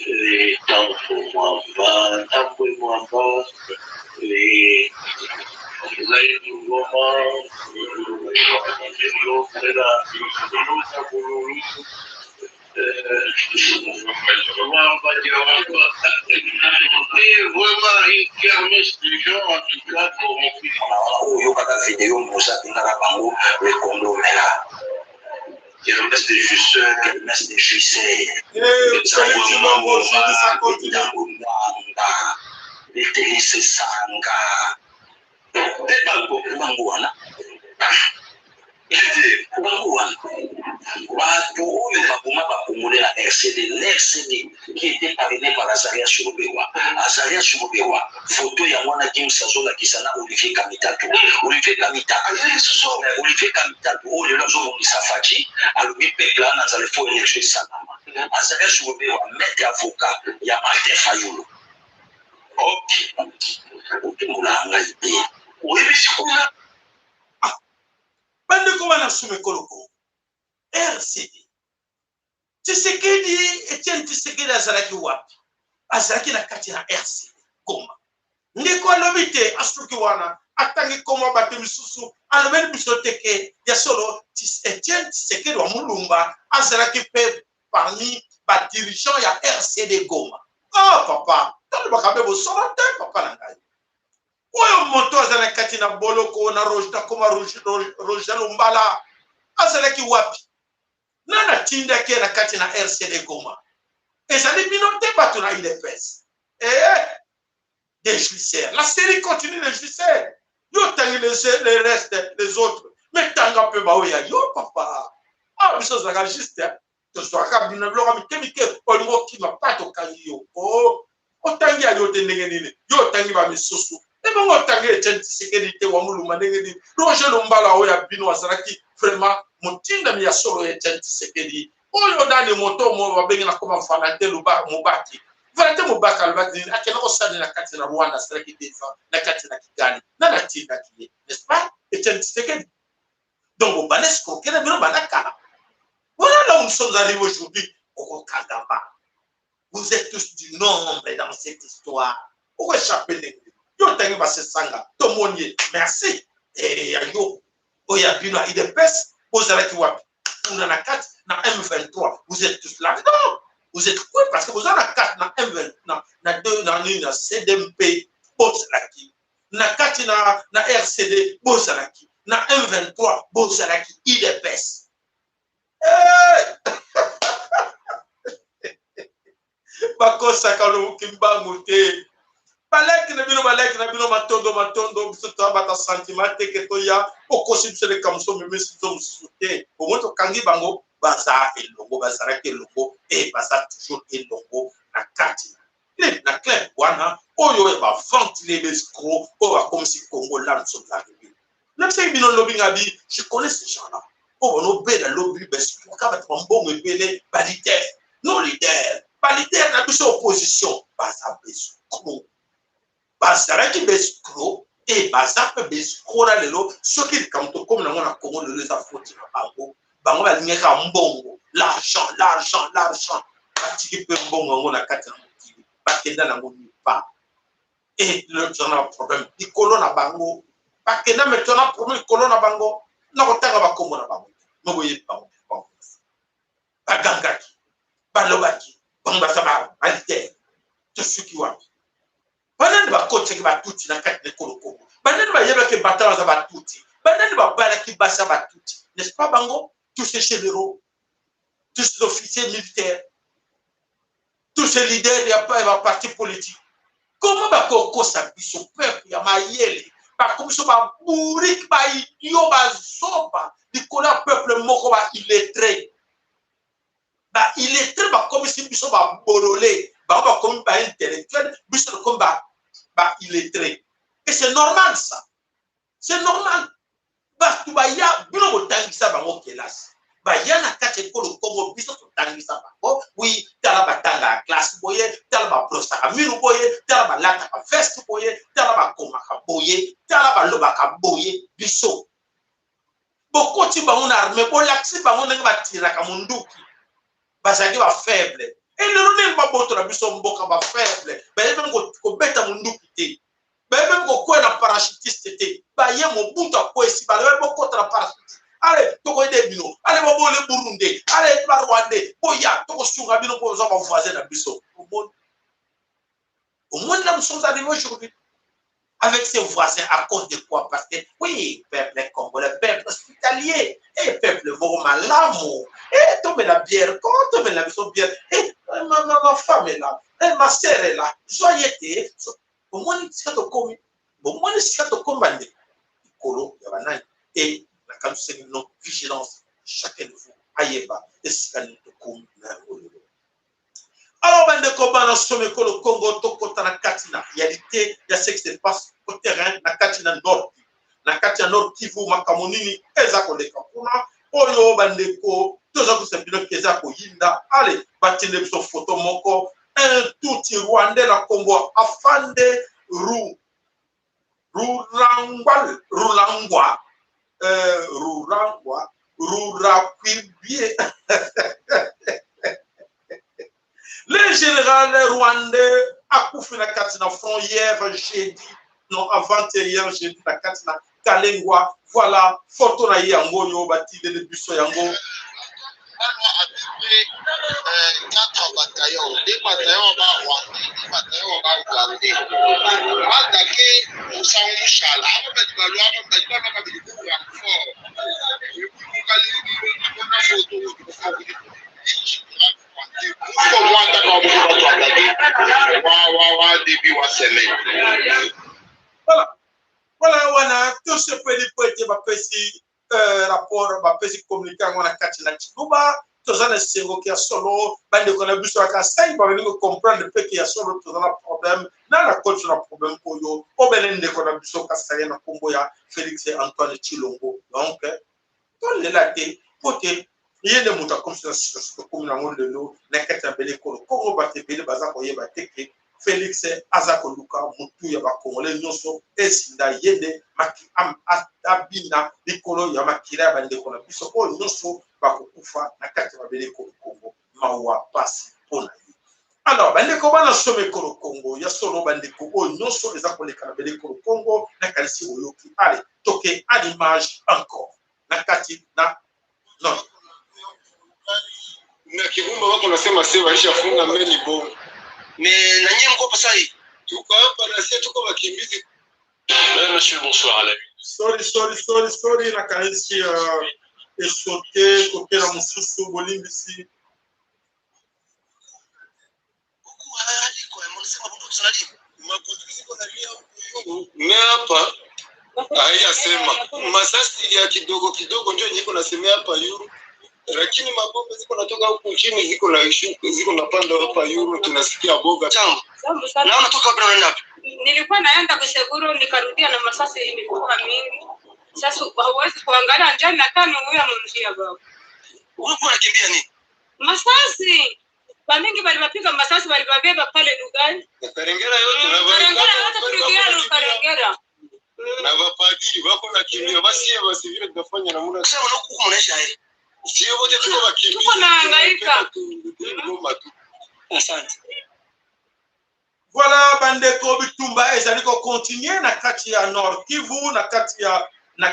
Les Tamfo Mwamba, Tambwe Mwamba, les Zaïdou Goma, l'autre là, l'autre Bouloulou, et vraiment une kermesse de gens, en tout cas, corrompus. Oyo oyokaka video mosa abengaka bango le conglomérat. Kermesse de jouisseurs. Kermesse de jouisseurs. Félix Tshilombo, aujourd'hui, ça continue. Ntango Mwamba etelesesanga Te bango. Bango wana, bango wana bato oyo baboma bakongole na RCD, l'RCD qui était parrainé par Azarias Ruberwa. Azarias Ruberwa, photo yango wana James azolakisa na Olivier Kamitatu. Olivier Kamitatu, Olivier Kamitatu oyo lelo azobongisa Fatshi, alobi peuple wana azala fo élection esalama. Azarias Ruberwa, maître avocat ya Martin Fayulu. Ok. Otumbolaka ngai te. Oyebisi kuna. Ah, bandeko bana suma ekoloko RCD, Tshisekedi, Etienne Tshisekedi azalaki wapi? Azalaki na kati na RCD Goma. Ndeko alobi te, asuki wana, atangi komwa bato misusu, alobeli biso te ke ya solo Etienne Tshisekedi wa Mulumba azalaki mpe parmi ba dirigeants ya RCD Goma. Ah papa, tolobaka mpe bosolo te, papa na ngai. Oyo moto aza na kati na boloko na Roger, na koma Roger Lumbala, azalaki wapi? Nani atindaki ye na kati na RCD Goma? Ezali bino te bato na UDPS. Eh, des jouisseurs. La série continue, les jouisseurs. Yo tangi les restes, les autres. Mais tanga pe ba oya yo papa. Ah, biso zaka juste. Hein. Tozwaka bino biloko mike mike, olingi okima pa tokangi yo. Oh, otangi ya yo te ndenge nini? Yo otangi ba misusu. Ebongo otangi Etienne Tshisekedi te wa Mulumba ndenge nini? Roger Lumbala oyo ya bino azalaki vraiment motindami ya solo ya Etienne Tshisekedi. Oyo nani moto mo babengi na koma Valentin Mubaki. Valentin Mubaki alobaki nini? Akenda kosala na kati na Rwanda, asalaki 2 ans na kati na Kigali. Nani atindaki ye? N'est-ce pas Etienne Tshisekedi? Donc bobanda escroquer na bino banda kala. Voilà là où nous sommes arrivés aujourd'hui. Okokangama. Vous êtes tous du nombre dans cette histoire. Okoéchapper ndenge nini? Yo otangi basesanga, tomoni ye. Merci. Eh, ya yo oyo ya bino ya UDPS, bozalaki wapi? Kuna na kati na M23, vous êtes tous là-dedans. Vous êtes quoi? Parce que vous avez na kati na M20 na 2 na nini na CDMP, bozalaki na kati na RCD, bozalaki na M23, bozalaki UDPS. Hey! Bakosaka lobuki mbangu te. Baleki na bino, baleki na bino, matondo matondo. Biso toyabata sentiment te ke toya okosi biso likambo so omemisi biso mosusu te. Bongo tokangi bango, baza elongo, bazalaki elongo e baza toujours elongo na kati na club wana oyo ya baventile bescro oyo bakomisi Congo. Là nous sommes arrivés. Nabisaki bino lobi, nga bi je connais ces gens là oyo banobela lobi bescroka bato bambongo ebele. Baleader, nos leaders, baleader na biso opposition baza bescro, bazalaki bescro e baza mpe bescro na lelo. Soki likambo tokomi nango na Congo lelo, eza foti na bango. Bango balingaka mbongo, l'argent, l'argent, l'argent. Batiki mpe mbongo yango na kati ya mokili, bakenda nango nulle part. E lelo toza na problème likolo na bango. Bakenda, me toza na problème likolo na bango. Na kotanga bakombo na bango, me boyebi bango. Bango bagangaki, balobaki, bango baza baleader. Tosuki wana. bayebaki batutsi na kati na ekolo Kongo? Banani bayebaki bata baza batutsi? Banani babalaki basi ya batutsi? N'est-ce pas bango? Tous ces généraux, tous ces officiers militaires, tous ces leaders ya ba parti politique. Comment bakokosa biso peuple ya mayele? Bakomi biso ba bourrique, ba idiot, bazoba likolo ya peuple moko ba illettré. Ba illettré bakomisi biso ba bolole, bango bakomi ba intellectuel, biso tokomi ba illettré. Et c'est normal ça. C'est normal. Bato baya bino botangisa bango kelasi. Baya na kati ekolo Kongo biso totangisa bango. Oui, tala batanga classe boye, tala ba brosaka minu boye, tala balataka veste boye, tala bakomaka boye, tala balobaka boye biso. Bokoti bango na armée, bolakisi bango ndenge batiraka munduki. Bazalaki ba faible. Et lelo ndenge babotola biso mboka ba faible, bayebi kobeta munduki te. Bayebi meme kokwea na parachutiste te. Baye Mobutu akwesi balobi bokota na parachutiste. Ale tokoyede bino, ale bobole Burundais, ale ba Rwandais, boya tokosunga bino mpo boza ba voisin na biso. Omoni, omoni là nous sommes arrivés aujourd'hui avec ses voisins à cause de quoi? Parce que oui, peuple congolais, peuple hospitalier, et peuple moko malamu, et tomela bière, ko tomela biso bière, et ma femme est là, et ma sœur est là, joyeux te. Bomoni sika tokomi, bomoni sika tokomi bandeko likolo ya banani. E nakaniseli bino vigilance, chacun de vous ayeba esika nini tokomi na yango lelo. Alors bandeko bana somo ekolo Congo, tokota na kati na réalité ya ce qui se passe au terrain na kati na Nord Kivu. Na kati ya Nord Kivu makambo nini eza koleka kuna oyo bandeko toza kosa bino ke eza koyinda. Ale batinde biso photo moko un tutsi rwandais na kombo Afande Ru Rurangwa Rulangwa Rurangwa Rurakwibie le général rwandais akufi na kati na front hier jeudi, non avant-hier jeudi na kati na Kalengwa. Voilà photo na ye yango oyo batindeli biso yango. 4 bataillons, 2 bataillons ba Rwandais, 2 bataillons ba Ougandais. Batake musangu mushala, aba badi balwa, aba badi balwa kabidi ku renfort. Kuna photo wa wa début wa semaine. Voilà. Voilà wana tosepeli po ete bapesi rapport, bapesi communiqué yango na kati na Tshiluba. Toza na esengo ke ya solo bandeko na biso ya Kasai balingi comprendre mpe ke ya solo toza na problème na na koti na problème oyo obele ndeko na biso Kasai na kombo ya Félix Antoine Tshilombo. Donc tolela te po te ye nde moto akomisi na situation tokomi nango lelo na kati ya mbele ekolo Kongo. Bato ebele baza koyeba te ke Félix aza koluka motu ya bakongolais nyonso esinda ye nde abina likolo ya makila ya bandeko na biso oyo nyonso bakokufa na kati ya mabele ekolo Kongo. Mawa pasi mpona ye. Alors bandeko bana somo ekolo Kongo ya solo, bandeko oyo nyonso eza koleka na mabele ekolo Kongo, nakanisi oyoki. Ale toke à l'image encore na kati na non na Kibumba wako nasema se walishafunga meli bongo. Me na nyie mko hapa sai? Tuko hapa na sisi tuko wakimbizi. Madame, monsieur, bonsoir à la une. Sorry, sorry, sorry, sorry, nakanisi esote tokela mosusu bolimbisi. Me hapa haiyasema masasi ya kidogo kidogo ndio niko nasemea hapa yuru, lakini mabomba ziko natoka huku chini ziko na shuka ziko napanda hapa yuru, tunasikia boga. Jambo. Jambo sana. Na unatoka wapi na unaenda wapi? Nilikuwa naenda kushukuru nikarudia na masasi ilikuwa mingi. Sasa hauwezi kuangalia njani na tano huyo mumjia baba. Wewe unakimbia nini? Masasi. Bamingi balibapiga masasi balibabeba pale Lugari. Karengera yote na Karengera yote tulikia Karengera. na bapadiri wako nakimbia, basi basi vile tunafanya namna Sasa unakuwa unaisha heri. sio wote tuko wakimbizi. Tuko nahangaika. Goma tu. Asante. Voilà bandeko bitumba ezali ko continuer na kati ya Nord Kivu, na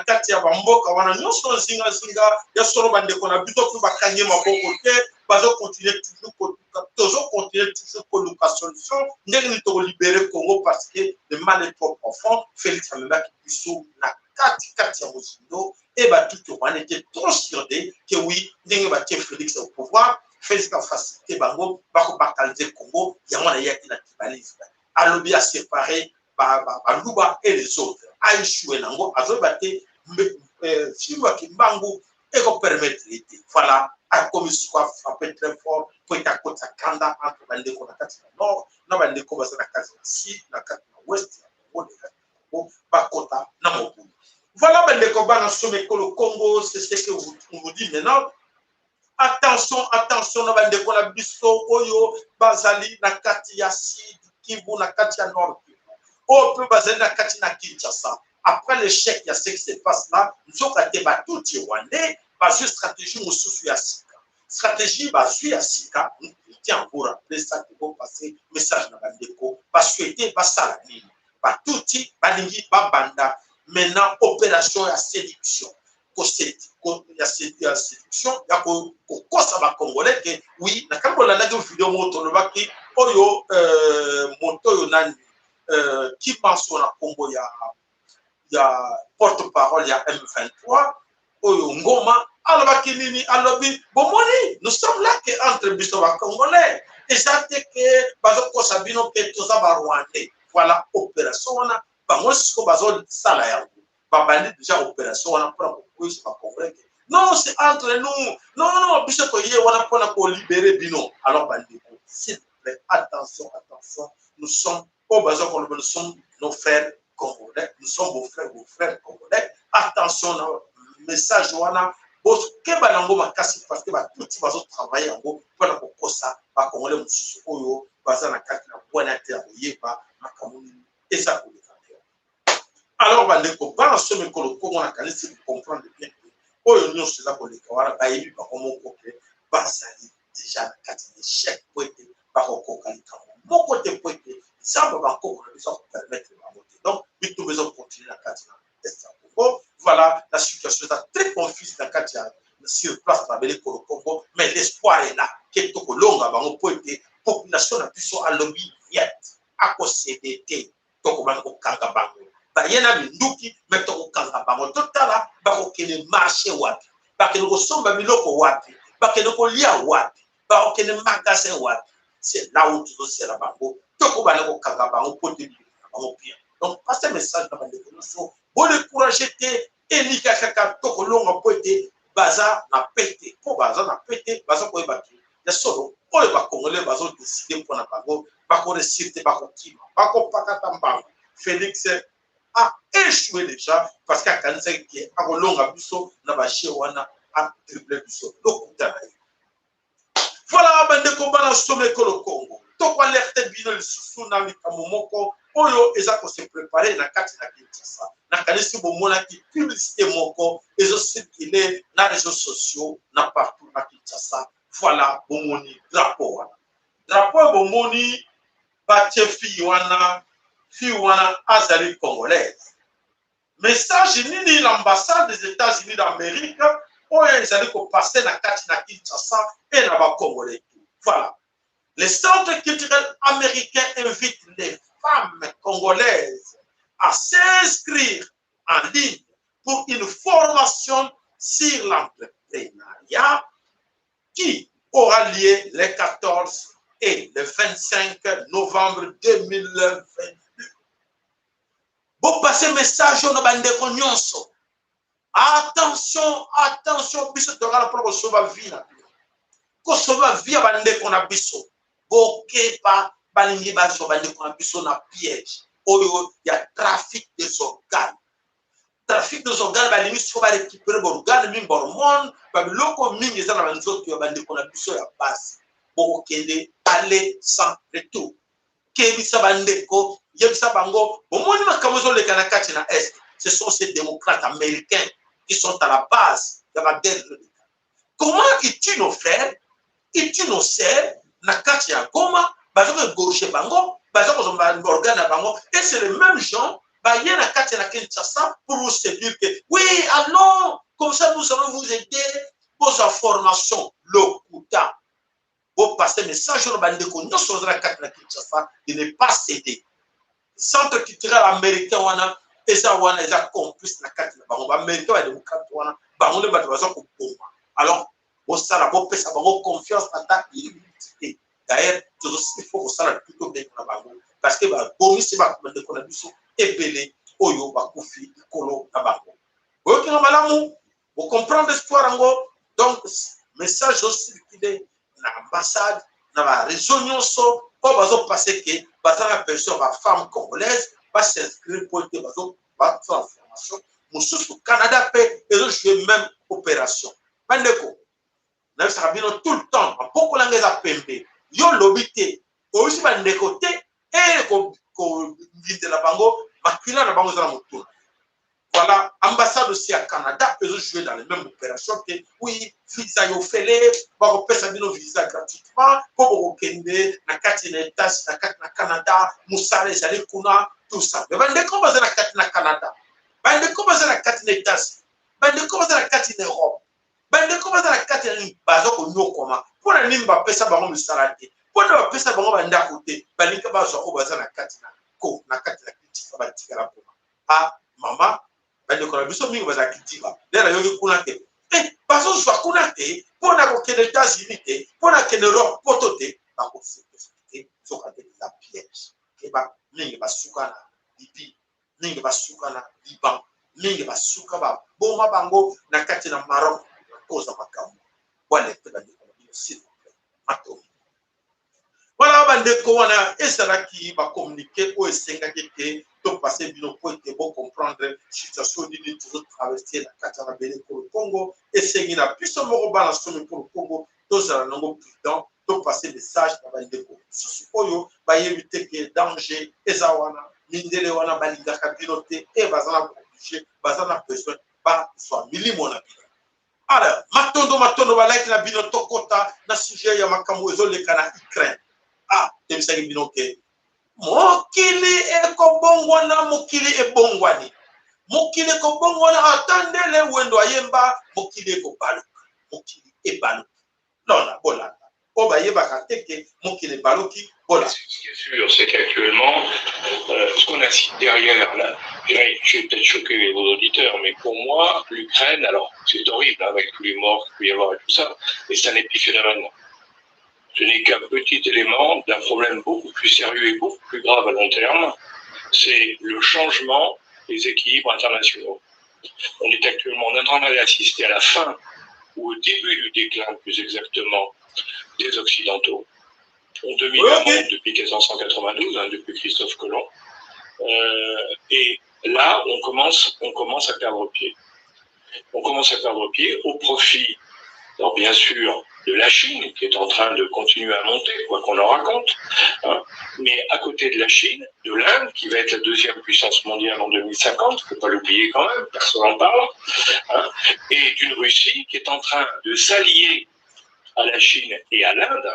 kati ya bamboka wana nyonso zinga zinga ya solo bandeko na biso mpe bakangi maboko te. Bazo continuer toujours koluka, tozo continuer toujours koluka solution ndenge nini tokolibere Congo, parce que le mal est trop profond. Félix amemaki biso na kati kati ya mozindo e batutu wana était trop sûr de que oui, ndenge batie Félix au pouvoir, Félix afacilité bango bakobalkanize Congo. Yango wana eyaki na tribalisme, alobi aséparé Baluba et les autres, aéchoué nango, azoyeba te fimbo ya Kimbangu ekopermettre ye te. Voilà, akomi sikoyo afrappe très fort po ete akotisa kanda entre bandeko na kati na nord na bandeko baza na kati na sud, na kati na ouest ya Congo, na kati na Congo, bakota na mobulu. Voilà, bandeko bana somekolo Congo, c'est ce que on vous dit maintenant. Attention, attention na bandeko na biso oyo bazali na kati ya Sud Kivu, na kati ya Nord Kivu, oyo mpe bazali na kati na Kinshasa. Après l'échec ya ce qui se passe là, nzoka te Batuti rwandais bazwi stratégie mosusu ya sika. Stratégie bazwi ya sika, tiens, vous rappeler ça, passer message na bandeko basouhaite basala nini. Batuti balingi babanda maintenant opération ya séduction, ya séduction, ya kokosa Bacongolais ke oui. Na ntango olandaki video moko tolobaki oyo, moto oyo nani, Kimanso na nkombo ya porte parole ya M23 oyo Ngoma, alobaki nini? Alobi: "Bomoni, nous sommes là ke entre biso Bacongolais, eza te ke bazokosa bino ke toza Barwandais." Voilà, opération wana bango siko bazosala yango, babandi déjà opération wana mpona kokwisa Bacongolais ke non, c'est entre nous, non non, biso toye wana mpona kolibere bino. Alors bandeko, s'il vous plaît, attention, attention, nous sommes oyo baza koloba, nous sommes nos frères congolais, nous sommes vos frères, vos frères congolais. Attention na message wana, bokeba yango makasi, parce que Batuti bazotravaille yango mpona kokosa Bacongolais mosusu oyo baza na kati na bwana te ya koyeba makambo nini eza koleka te. Alors bandeko bana so mikolo Kongo, nakanisi comprendre bien oyo nyonso eza koleka wana, bayebi bango moko ke bazali déjà na kati na échec, po ete bakokoka likambo moko te, po ete Nzambe bakoko na biso akopermettre bango te. Donc bitumba ezocontinue na kati na est ya Congo. Voilà, la situation eza très confuse na kati ya sur place na mabele kolo Congo, mais l'espoir est là ke tokolonga bango, po ete population na biso alobi niet, akocéder te. Tokobanda kokanga bango, baye na minduki, me tokokanga bango. Totala bakokende marché wapi, bakende kosomba biloko wapi, bakende kolia wapi, bakokende magasin wapi. C'est là où tozosela bango, tokobanda kokanga bango po te na bango bien. Donc passe message na bandeko nyonso, bodécourage te, elika kaka tokolonga, po ete baza na pete, mpo baza na pete, baza koyeba te ya solo oyo Bacongolais bazodécider mpona bango, bakoréussir te, bakokima, bakopakata mbango. Félix a échoué déjà, parce que akanisaki ke akolonga biso na bajeu wana, adrible biso, lokuta na ye. Voilà, bandeko bana soma ekolo Congo, tokoalerte bino lisusu na likambo moko oyo eza kose préparer na kati na Kinshasa. Nakanisi bomonaki publicité moko ezocircule na réseaux sociaux na partout na Kinshasa. Voilà, bomoni drapeau wana, drapeau bomoni batie fille wana, fille wana azali congolaise. Message nini l'ambassade des États-Unis d'Amérique oyo ezali kopasser na kati na Kinshasa e na Bacongolais? Voilà, le Centre culturel américain invite les femmes congolaises à s'inscrire en ligne pour une formation sur l'entrepreneuriat qui aura lieu le 14 et le 25 novembre 2022. Bopase message oyo na bandeko nyonso. Attention, attention, biso tokala mpona kosauver vie na bino, kosauver vie ya bandeko na biso. Bokeba, balingi bazwa bandeko na biso na piège oyo ya trafic des organes. Trafic des organes, balingi siko barécupérer baorgane mingi, bahormone, babiloko mingi eza na banzoto ya bandeko na biso ya basi. Bokokende aller sans retour. Kebisa bandeko, yebisa bango, bomoni makambo ezoleka na kati na est, ce sont ces démocrates américains qui sont à la base ya baguerre ezoleka. Comment ils tuent nos frères, ils tuent nos sœurs na kati ya Goma, baza koégorger bango, baza kozwa baorgane na bango, et c'est les mêmes gens baye na kati na Kinshasa pour vous séduire que oui, allons, comme ça nous allons vous aider, bozwa formation. Lokuta. Bopase message oyo na bandeko nyonso baza na kati na Kinshasa de ne pas céder. Centre culturel américain wana eza wana, eza complice na kati na bango baaméricain, badémocrate wana, bango nde bato baza koboma. Alors bosala, bopesa bango confiance ata une te. D'ailleurs il faut kosala tout tobenga na bango, parce que babongisi bandeko na biso ebele oyo bakufi likolo na bango. Boyokinga malamu, bocomprendre histoire yango. Donc message ozocircule na ambassade, na baréseau nyonso oyo bazopase ke baza na besoin bafemme congolaise bas'inscrire po ete bazosala formation mosusu. Canada mpe ezojoue même opération. Bandeko, nayebisaka bino tout le temps, maboko nanga eza pembe. Yo lobi te, oyebisi bandeko te, e kongindela bango, makila na bango eza na motuna. Voilà, ambassade aussi ya Canada ezojouer dans les mêmes opérations ke oui, visa yo ofele, bakopesa bino visa gratuitement mpo bokokende na kati na Etats, na kati na Canada, mosala ezali kuna, tout ça. Mais bandeko baza na kati na Canada, bandeko baza na kati na Etats, bandeko baza na kati na Europe, bandeko baza na kati na nini, baza konyokoma. Mpona nini bapesa bango misala te? Mpona bapesa bango bandako te? Balingi bazwa oyo baza na kati na ko na kati na Kinshasa, batikala kuna. A mama, bandeko na biso mingi bazalaki diba nde nayoki kuna te, bazozwa kuna te mpona kokende États-Unis te, mpona kende Europe, poto te, bakofute soka te. Eza piège. Keba, mingi basuka na Libye, mingi basuka na Liban, mingi basuka baboma bango na kati na Maroc na koza makambo. Boalerte bandeko na bino, s'il vous plaît. Matomi. Wana bandeko, wana ezalaki bacommuniqué oyo esengaki te topase bino po ete bocomprendre situation nini tozotraverse na kati ya mabele ekolo Congo. Esengi na biso moko bana somi ekolo Congo tozala nango prudent, topase message na bandeko mosusu oyo bayebi te ke danger eza wana. Mindele wana balingaka bino te e baza na obligé, baza na besoin bazwa milimo na bino. Alors matondo, matondo, balaki na bino. Tokota na sujet ya makambo ezoleka na Ukraine. Ah, tebisaki bino ke mokili ekobongwana, mokili ebongwani, mokili ekobongwana. Ata ndele Wendo ayemba mokili ekobaluka, mokili ebaluki. Lona bolanda oyo bayebaka te ke mokili ebaluki, bolanda. Ce qui est sûr, c'est qu'actuellement, ce qu'on assiste derrière, là, je vais peut-être choquer vos auditeurs, mais pour moi, l'Ukraine, alors c'est horrible, hein, avec tous les morts qu'il peut y avoir et tout ça, mais c'est un épiphénomène. Ce n'est qu'un petit élément d'un problème beaucoup plus sérieux et beaucoup plus grave à long terme, c'est le changement des équilibres internationaux. On est actuellement en train d'assister à la fin, ou au début du déclin plus exactement, des Occidentaux. On domine le monde depuis 1492, hein, depuis Christophe Colomb. Et là, on commence à perdre pied. On commence à perdre pied au profit, alors bien sûr, de la Chine, qui est en train de continuer à monter, quoi qu'on en raconte, hein, mais à côté de la Chine, de l'Inde, qui va être la deuxième puissance mondiale en 2050, il ne faut pas l'oublier quand même, personne n'en parle, hein, et d'une Russie qui est en train de s'allier à la Chine et à l'Inde.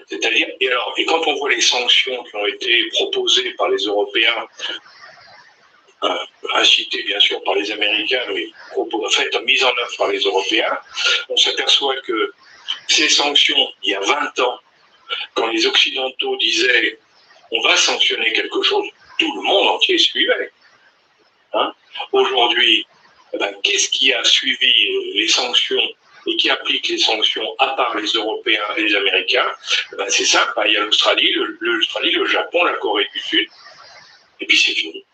C'est-à-dire, et alors, et quand on voit les sanctions qui ont été proposées par les Européens, incitées bien sûr par les Américains, mais en fait mises en œuvre par les Européens, on s'aperçoit que ces sanctions, il y a 20 ans, quand les Occidentaux disaient on va sanctionner quelque chose, tout le monde entier suivait. Hein? Aujourd'hui, eh ben, qu'est-ce qui a suivi les sanctions et qui applique les sanctions à part les Européens et les Américains? Eh ben, c'est simple, hein, il y a l'Australie, le Japon, la Corée du Sud, et puis c'est fini.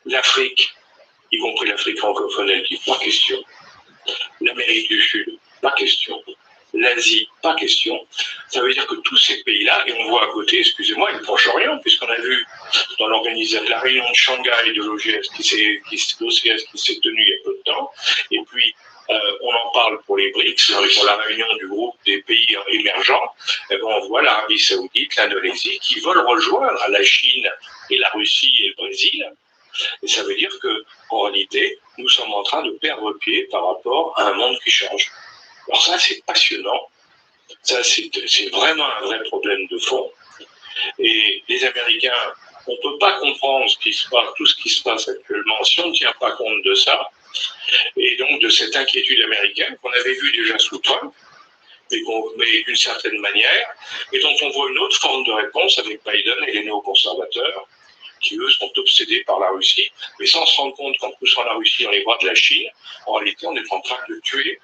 L'Afrique, y compris l'Afrique francophone, elle dit pas question. L'Amérique du Sud, pas question. L'Asie, pas question. Ça veut dire que tous ces pays-là, et on voit à côté, excusez-moi, le Proche-Orient, puisqu'on a vu dans l'organisation, la réunion de Shanghai de l'OGS qui s'est tenue il y a peu de temps, et puis on en parle pour les BRICS, pour la réunion du groupe des pays émergents, et ben on voit l'Arabie Saoudite, l'Indonésie, qui veulent rejoindre la Chine et la Russie et le Brésil. Et ça veut dire que, en réalité, nous sommes en train de perdre pied par rapport à un monde qui change. Alors ça, c'est passionnant. Ça, c'est vraiment un vrai problème de fond. Et les Américains, on ne peut pas comprendre ce qui se passe, tout ce qui se passe actuellement, si on ne tient pas compte de ça. Et donc de cette inquiétude américaine qu'on avait vue déjà sous Trump. Mais d'une certaine manière, et dont on voit une autre forme de réponse avec Biden et les néoconservateurs, qui eux sont obsédés par la Russie, mais sans se rendre compte qu'en poussant la Russie dans les bras de la Chine, en réalité, on est en train de tuer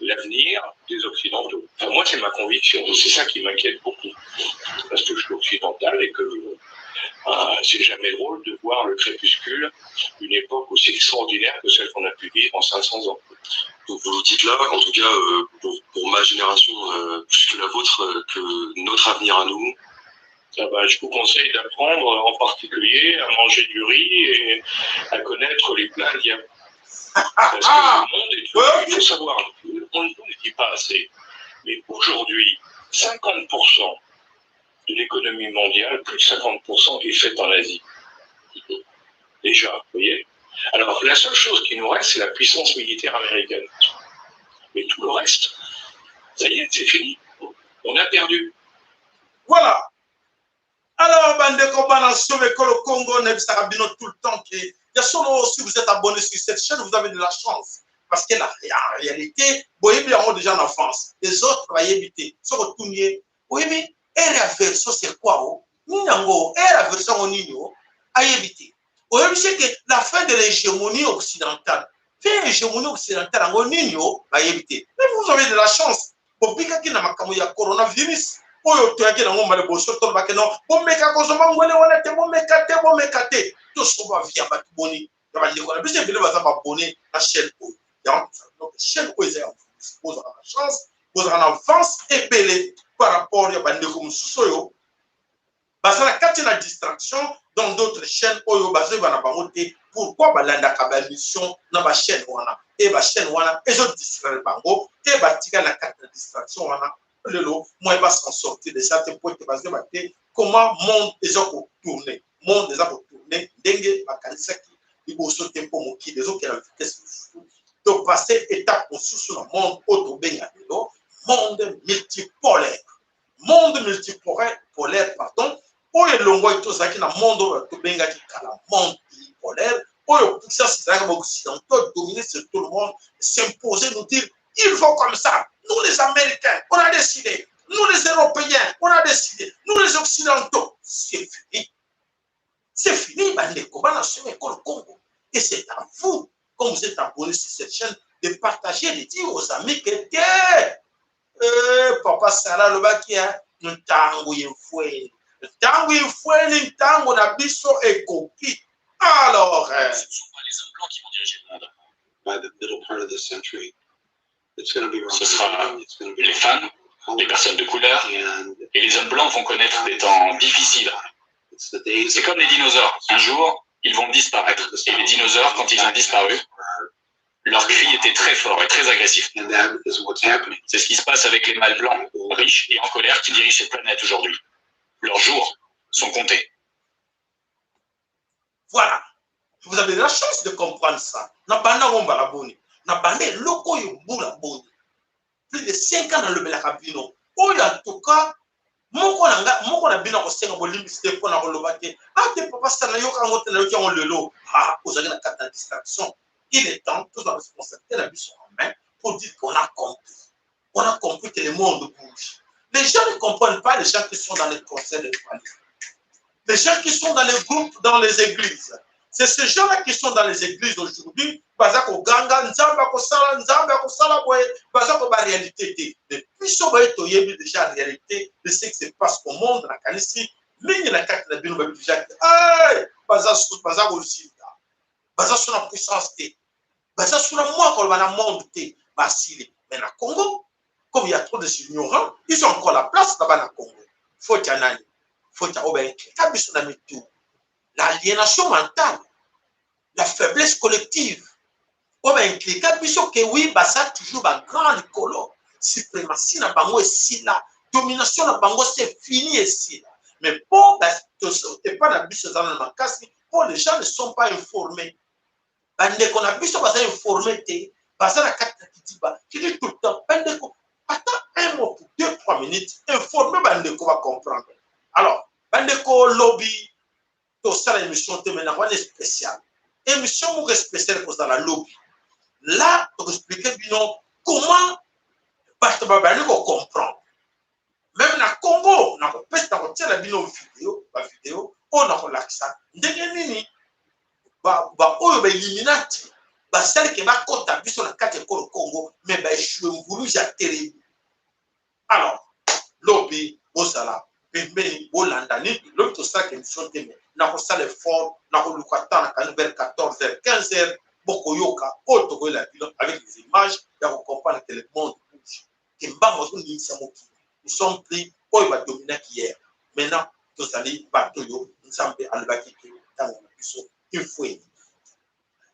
l'avenir des Occidentaux. Enfin, moi, c'est ma conviction, c'est ça qui m'inquiète beaucoup, parce que je suis occidental et que c'est jamais drôle de voir le crépuscule d'une époque aussi extraordinaire que celle qu'on a pu vivre en 500 ans. Donc vous le dites là, en tout cas pour ma génération, plus que la vôtre, que notre avenir à nous. Ah bah, je vous conseille d'apprendre en particulier à manger du riz et à connaître les plats indiens. Parce que le monde est il faut savoir, on ne le dit pas assez, mais aujourd'hui, 50% de l'économie mondiale, plus de 50% est faite en Asie. Déjà, vous voyez. Alors, la seule chose qui nous reste, c'est la puissance militaire américaine. Mais tout le reste, ça y est, c'est fini. On a perdu. Voilà. Alors, bandeko bana sauve le Congo, nayebisaka bino tout le temps que ya solo, si vous êtes abonné sur cette chaîne, vous avez de la chance. Parce que la, en réalité, boyebi yango déjà en France. Les autres bayebi te. Soko otuni ye, oyebi ère ya Verseau, c'est quoi o? Nini yango? Ère ya Verseau yango nini o? Ayebi te. Oyebi c'est que la fin de l'hégémonie occidentale. Fin hégémonie occidentale yango nini o? Bayebi te. Mais vous avez de la chance. Bobikaki na makambo ya coronavirus oyo toyaki nango mbala liboso, tolobaki no bomeka kozwa mangwele wana te, bomeka te, bomeka te. Tosomba vie ya bato boni ya bandeko na biso ebele baza babone na chaîne oyo. Yango donc chaîne oyo eza ya bozala na chance, bozala na avance ebele par rapport ya bandeko mosusu oyo baza na kati na distraction dans d'autres chaînes, oyo bazoyeba na bango te pourquoi balandaka bamission na bachaîne wana e bachaîne wana ezodistraire bango te, batika na kati na distraction wana. Lelo moyen ba s'en sortir déjà te, po ete bazoyeba te comment monde eza kotourne. Monde eza kotourne ndenge bakanisaki liboso te, mpo mokili ezokela vitesse mosusu. Topase étape mosusu na monde oyo tobenga lelo monde multipolaire. Monde multipolaire, polaire, pardon, oyo elongwaki tozalaki na monde oyo tobengaki kala monde unipolaire, oyo puissance ezalaki baoccidentaux, dominer sur tout le monde, s'imposer, nous dire: il faut comme ça, nous les Américains, on a décidé, nous les Européens, on a décidé, nous les Occidentaux. C'est fini, c'est fini, bandeko bana somi ekolo Congo. Et c'est à vous, comme vous êtes abonnés sur cette chaîne, de partager, de dire aux amis que te papa Sala alobaki ntango efweni, ntango efweni, ntango na biso ekoki. Alors Ce ne sont pas les hommes blancs qui vont diriger le monde. By the middle part of the century, it's going to be Ce sera it's going to be les femmes, les personnes de couleur and et les hommes blancs vont connaître des temps difficiles. It's the days C'est comme les dinosaures. Un jour, ils vont disparaître. Et les dinosaures, quand ils ont disparu, leur cri était très fort et très agressif. And that is what's happening. C'est ce qui se passe avec les mâles blancs, riches et en colère qui dirigent cette planète aujourd'hui. Leurs jours sont comptés. Voilà, vous avez la chance de comprendre ça. Na banda ngo mbala boni, na banda eloko oyo mbula boni, plus de 5 ans nalobelaka bino oyo. En tout cas, moko na nga, moko na bino akosenga bolimbisi te mpo na koloba te: ah te, papa sa, nayoka yango te, nayoki yango lelo. Ah, ozalaki na kati na distraction. Il est temps tozwa responsabilité na biso en main pour dire qu'on a compris, on a compris que le monde bouge. Les gens ne comprennent pas, les gens qui sont dans les conseils de famille, les gens qui sont dans les groupes, dans les églises. C'est ces gens-là qui sont dans les églises aujourd'hui, baza koganga Nzambe akosala, Nzambe akosala boye, baza koba réalité te. Mais biso boye toyebi déjà réalité de ce qui se passe au monde. Nakanisi mingi na kati na bino bayebi déjà te baza baza kozinda, baza so na puissance te, baza so na mwa koloba na monde te, basili. Mais na Congo, comme il y a trop de ignorants, ils ont encore la place là-bas na Congo. Faute ya nani? Faute ya oyo bainklika biso na mitu, l'aliénation mentale, la faiblesse collective oyo bainklika biso ke oui, baza toujours bagrand likolo, suprématie na bango esila, domination na bango c'est fini, esila. Mais mpo epa na biso eza na makasi, mpo les gens ne sont pas informés. Bandeko na biso baza informé te, baza na kati na kidiba. Je dis tout le temps, bandeko, ata un mot pour 2, 3 minutes, informe bandeko, bacomprendre. Alors bandeko, lobi tosala émission te, mais na wana spécial, émission moko spéciale kozala lobi. Là, tokoexplike bino comment Bato babandi kocomprendre. Meme na Congo, nakopesa, nakotiela bino video, ba video oyo nakolakisa ndenge nini baoyo ba bailluminati basali ke bakota biso na kati ya ekolo Congo, mais baechoue mvuluzi ya telemi. Alors, lobi bozala pembeni, bolanda nini lobi. Tosalaka émission te, mais nakosala effort, nakoluka temps na kani vers 14 h 15 h, bokoyoka oyo tokoyela bino avec des images ya kocomprendre que le monde bouge, ke mbango azoningisa mokili. Nous sommes plus oyo badominaki hier. Maintenant tozali bato oyo Nzambe alobaki ke ntango na biso ifweni.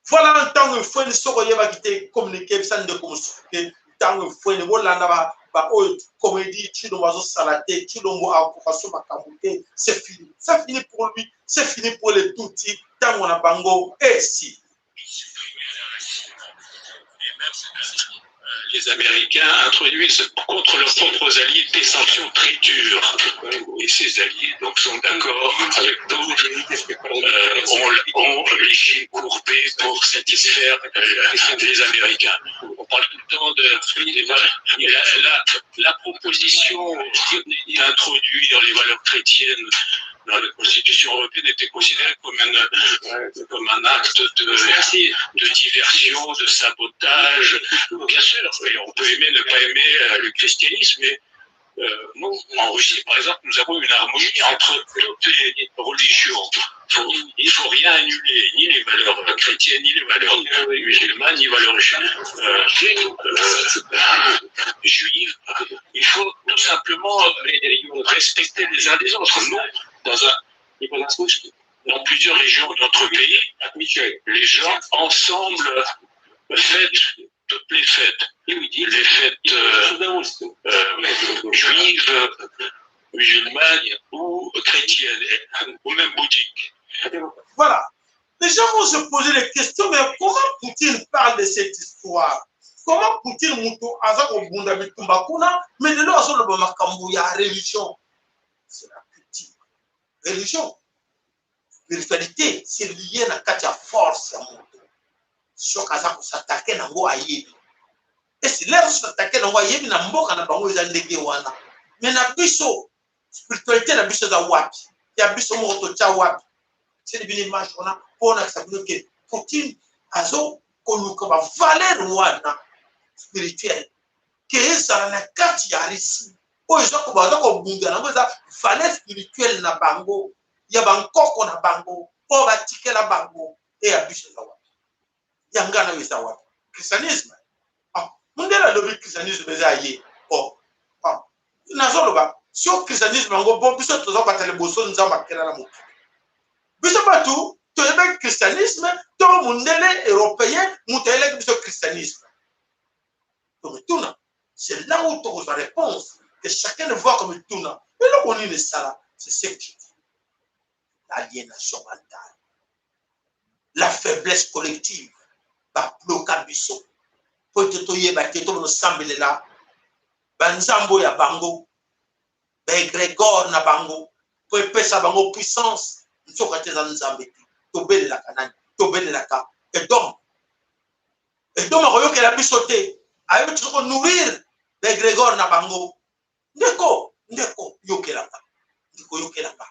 Voilà, ntango efweni. Soki oyebaki te, communique bisa ndeko mosusu te. Ntango efweni. Bolanda baoyo comédie Tshilombo azosala te. Tshilombo akoka so makambo te. C'est fini, c'est fini pour lui, c'est fini pour les Tutsi. Ntango na bango esi. Les Américains introduisent contre leurs propres alliés des sanctions très dures. Et ces alliés donc sont d'accord avec nous, ont l'échine courbée pour satisfaire les Américains. On parle tout le temps de la proposition d'introduire les valeurs chrétiennes dans la Constitution européenne était considérée comme un acte de diversion, de sabotage. Bien sûr, et on peut aimer, ne pas aimer le christianisme, mais nous, en Russie, par exemple, nous avons une harmonie entre toutes les religions. Il ne faut rien annuler, ni les valeurs chrétiennes, ni les valeurs musulmanes, ni les valeurs juives. Il faut tout simplement respecter les uns les autres. Nous, dans plusieurs régions de notre pays, les gens ensemble fêtent toutes les fêtes. Les fêtes juives, musulmanes ou chrétiennes, ou même bouddhiques. Voilà. Les gens vont se poser des questions, mais comment Poutine parle de cette histoire? Comment Poutine, mutu aza kobunda bitumba kuna, mais lelo azoloba makambo ya religion? C'est la culture. Religion, spiritualité, c'est lié na kati ya force ya moto. Soki aza kos'attaquer nango, ayebi esi lere azos'attaquer nango, ayebi na mboka na bango eza ndenge wana. Mais na biso, spiritualité na biso eza wapi? Ya biso moko totya wapi? Tieli bino image wana mpo olakisa bino ke Poutine azokoluka bavaleur wana spirituelle ke ezala na kati ya Russie. Oyo eza baza kobunda yango, eza valeur spirituelle na bango, ya bankoko na bango oyo batikela bango. E ya biso eza wapi? Ya nga na oyo eza wapi? Christianisme, ah, mondele alobi christianisme eza ye. Oh, ah. Nazoloba so christianisme yango bo biso toza bata liboso Nzambe akela na mokili. Biso bato toyebaki christianisme to mondele européen moto ayelaki biso christianisme? Tomituna. C'est là où tokozwa réponse, que chacun ne voit comme tuna eloko nini esala. C'est ce que je dis, l'aliénation mentale, la faiblesse collective babloka biso po ete toyeba te. Tobonosambelela banzambe ya bango, baégrégore na bango, po epesa bango puissance. Nzoka te eza Nzambe te. Tobelelaka nani? Tobelelaka Edom. Edom akoyokela biso te. Ayebi toza konourrir baégrégore na bango. Ndeko, ndeko, yokelanga. Ndeko, yokelanga.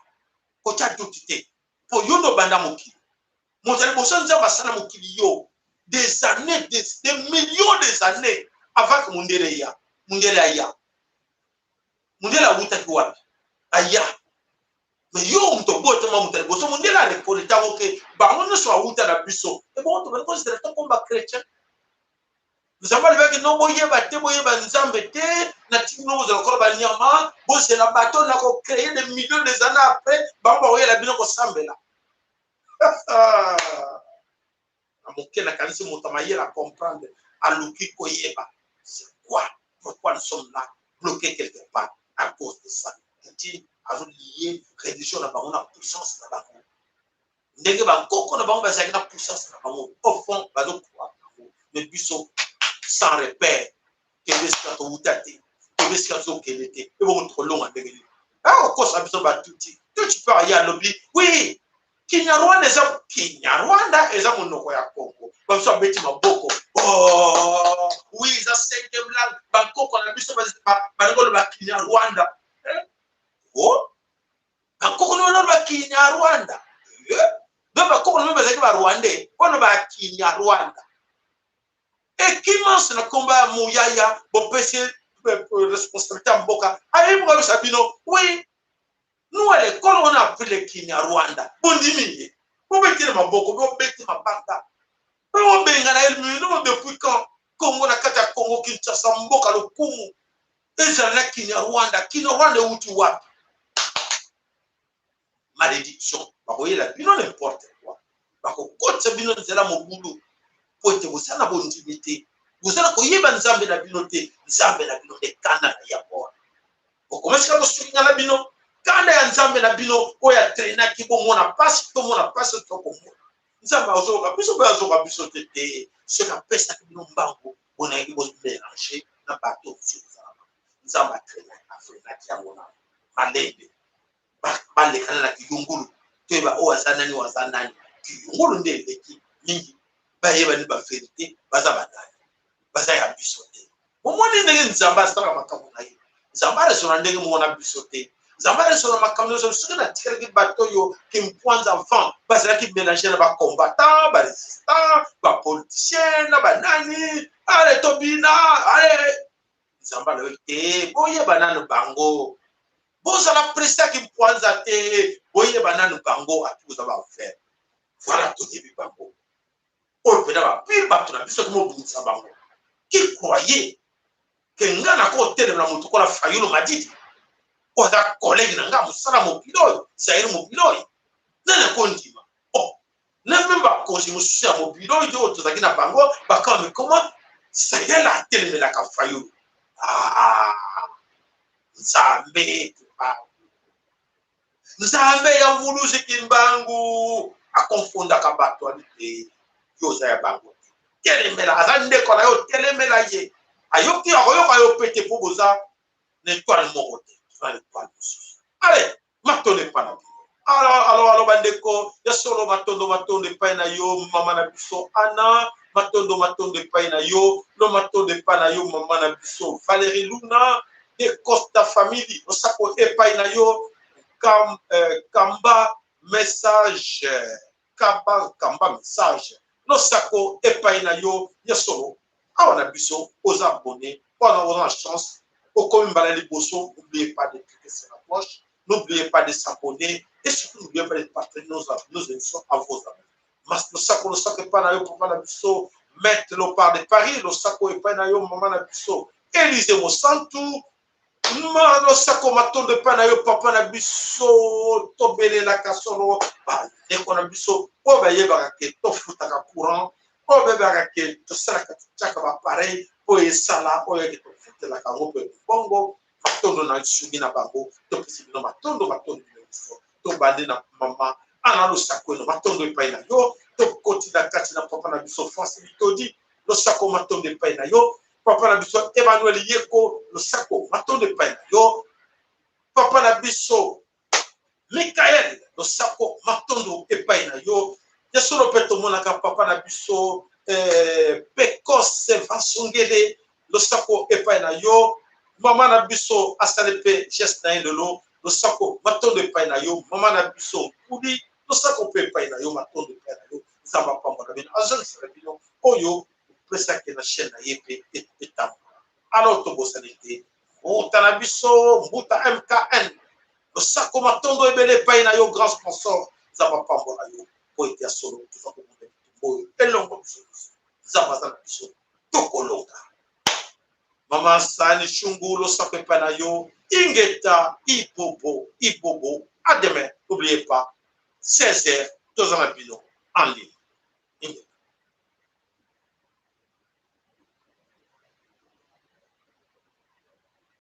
Kotya doute te, mpo yo nde obanda mokili. Moto ya liboso Nzambe asala mokili, yo, des années, des millions des années avant que mondele eya. Mondele aya, mondele awutaki wapi? Aya, mais yo moto obotama moto ya liboso. Mondele areconnaître yango ke bango nyonso awuta na biso. Ebongo tobandi kozela tokomba chrétien. Nzambe alobaki no, boyeba te, boyeba Nzambe te, natiki bino kozala lokola banyama. Bozela bato na kocréer des millions des années après, bango bakoyela bino kosambela. Na moke nakanisi moto amayela comprendre, aluki koyeba c'est quoi, pourquoi nous sommes là, bloqués quelque part à cause de ça. Poutine azolier religion na bango na puissance na bango, ndenge bankoko na bango bazalaki na puissance na bango. Au fond bazocroire bango, mais biso sans repère. Kende esika towuta te, tobe esika tozokende te. Ebongo tokolonga ndenge nini? Akokosa biso batuti. Tuti mpe aye alobi: oui, Kinyarwanda eza Kinyarwanda, eza monoko ya Congo. Bamosusu babeti maboko. Oh, oui, eza cinquième langue. Bankoko na biso balingi koloba Kinyarwanda. Eh? Oh? Bankoko na bino Kinyarwanda. Eh? Donc bakoko na bino bazalaki ba Rwandais, mpona ba Kinyarwanda. Ekimance na komba ya Muyaya, bopesi responsabilité ya mboka. Ayebi koyebisa bino, oui, nous à l'école on a appris le Kinyarwanda. Bondimi ye. Bobetele maboko, bobeti mabanga. Mpe bobengana ye mino depuis quand Congo na kati ya Congo Kinshasa mboka lokumu ezala na Kinyarwanda. Kinyarwanda euti wapi? Malédiction bakoyela bino n'importe quoi. Bakokotisa bino nzela mobulu mpo ete boza na bondimi te, boza na koyeba Nzambe na bino te. Nzambe na bino nde kanda na yango wana. Bokomesika kosukinga na bino kanda ya Nzambe na bino oyo atrenaki bomona pasi, tomona pasi tokomona. Nzambe azoyoka biso mpe azoyoka biso te te soki apesaki bino mbangu bonayaki bomelange na bato mosusu kozala bango. Nzambe afrenaki yango na malembe, balekana na kiyungulu, toyeba oyo aza nani, oyo aza nani. Kiyungulu nde eleki mingi, bayebani ba verite, baza banani, baza ya biso te. Bomoni ndenge Nzambe asalaka makambo na ye. Nzambe aresona ndenge moko na biso te. Nzambe aresona makambo nyonso. Soki natikalaki bato oyo kimpwanza avant bazalaki mélange na bacombattant, barésistant, bapoliticien na banani, ale tobina, ale Nzambe alobi te, boyeba nanu bango. Bozala presse ya kimpwanza te, boyeba nanu bango ati boza ba frère. Voilà, toyebi bango. Oyo mpena bapire bato na biso tomobundisa bango. Qui croyait que nga nakotelemela moto kola Fayulu Madidi oyo aza collègue na nga mosala mokili oyo, Zaire mokili oyo, nani akondima? Oh, na meme bakonzi mosusu ya mokili oyo oyo tozalaki na bango bakama, comment Sahel atelemelaka Fayulu? Ah, Nzambe Nzambe ya Mvuluzi Kimbangu akonfondaka bato ali te, yo oza ya bango te, telemela, aza ndeko na yo, telemela ye, ayoki akoyoka yo pe te, mpo boza na etoile moko te, toza na etoile mosusu. Ale matondo epai na bino. Alo alo alo bandeko ya solo, matondo matondo epai na yo mama na biso Anna, matondo matondo epai na yo lo, matondo epai na yo mama na biso Valérie Luna de Costa Family, losako epai na yo Kam, Kamba message, Kaba Kamba message, losako epai na yo ya solo. Awa na biso oza abonné wana, oza na chance okomi mbala liboso, n'oubliez pas de cliquer sur la cloche, n'oubliez pas de s'abonner et surtout n'oubliez pas de partager nos émissions à vos amis. Losako losako epai na yo papa na biso Maître Lopard de Paris, losako epai na yo mama na biso Élysée Mosantu, losako matondo epai na yo papa na biso. Tobelelaka solo bandeko na biso oyo bayebaka ke tofutaka courant, oyo bayebaka ke tosalaka, totiaka bapareil oyo esala, oyo eke tofutelaka yango mpe bongo. Matondo na lisungi na bango, topesi bino matondo matondo bino biso. Tobandi na mama Ana, losako eno matondo epai na yo. Tokoti na kati na papa na biso Francis Bitodi, losako matondo epai na yo. Papa na biso Emmanuel Yeko, losako matondo epai na yo. Papa na biso Mikael, losako matondo epai na yo. Ya solo mpe tomonaka papa na biso Pekos Vansongele, losako epai na yo. Mama na biso asali mpe geste na ye lelo, losako matondo epai na yo. Mama na biso Nkuli, losako mpe epai na yo, matondo epai na yo. Nzambe apambola bino, azongisela bino oyo opesaki na chaîne na ye mpe etambola. Alors tobosani te mbuta na biso mbuta MKN, losako matondo ebele epai na yo, grand sponsor. Nzambe apambola yo po ete ya solo toza komona bitumba oyo elongo biso nyonso. Nzambe aza na biso, tokolonga. Mama Sani Chungu, losako epai na yo. Ingeta ibobo ibobo, à demain, n'oubliez pas 16h toza na bino en ligne.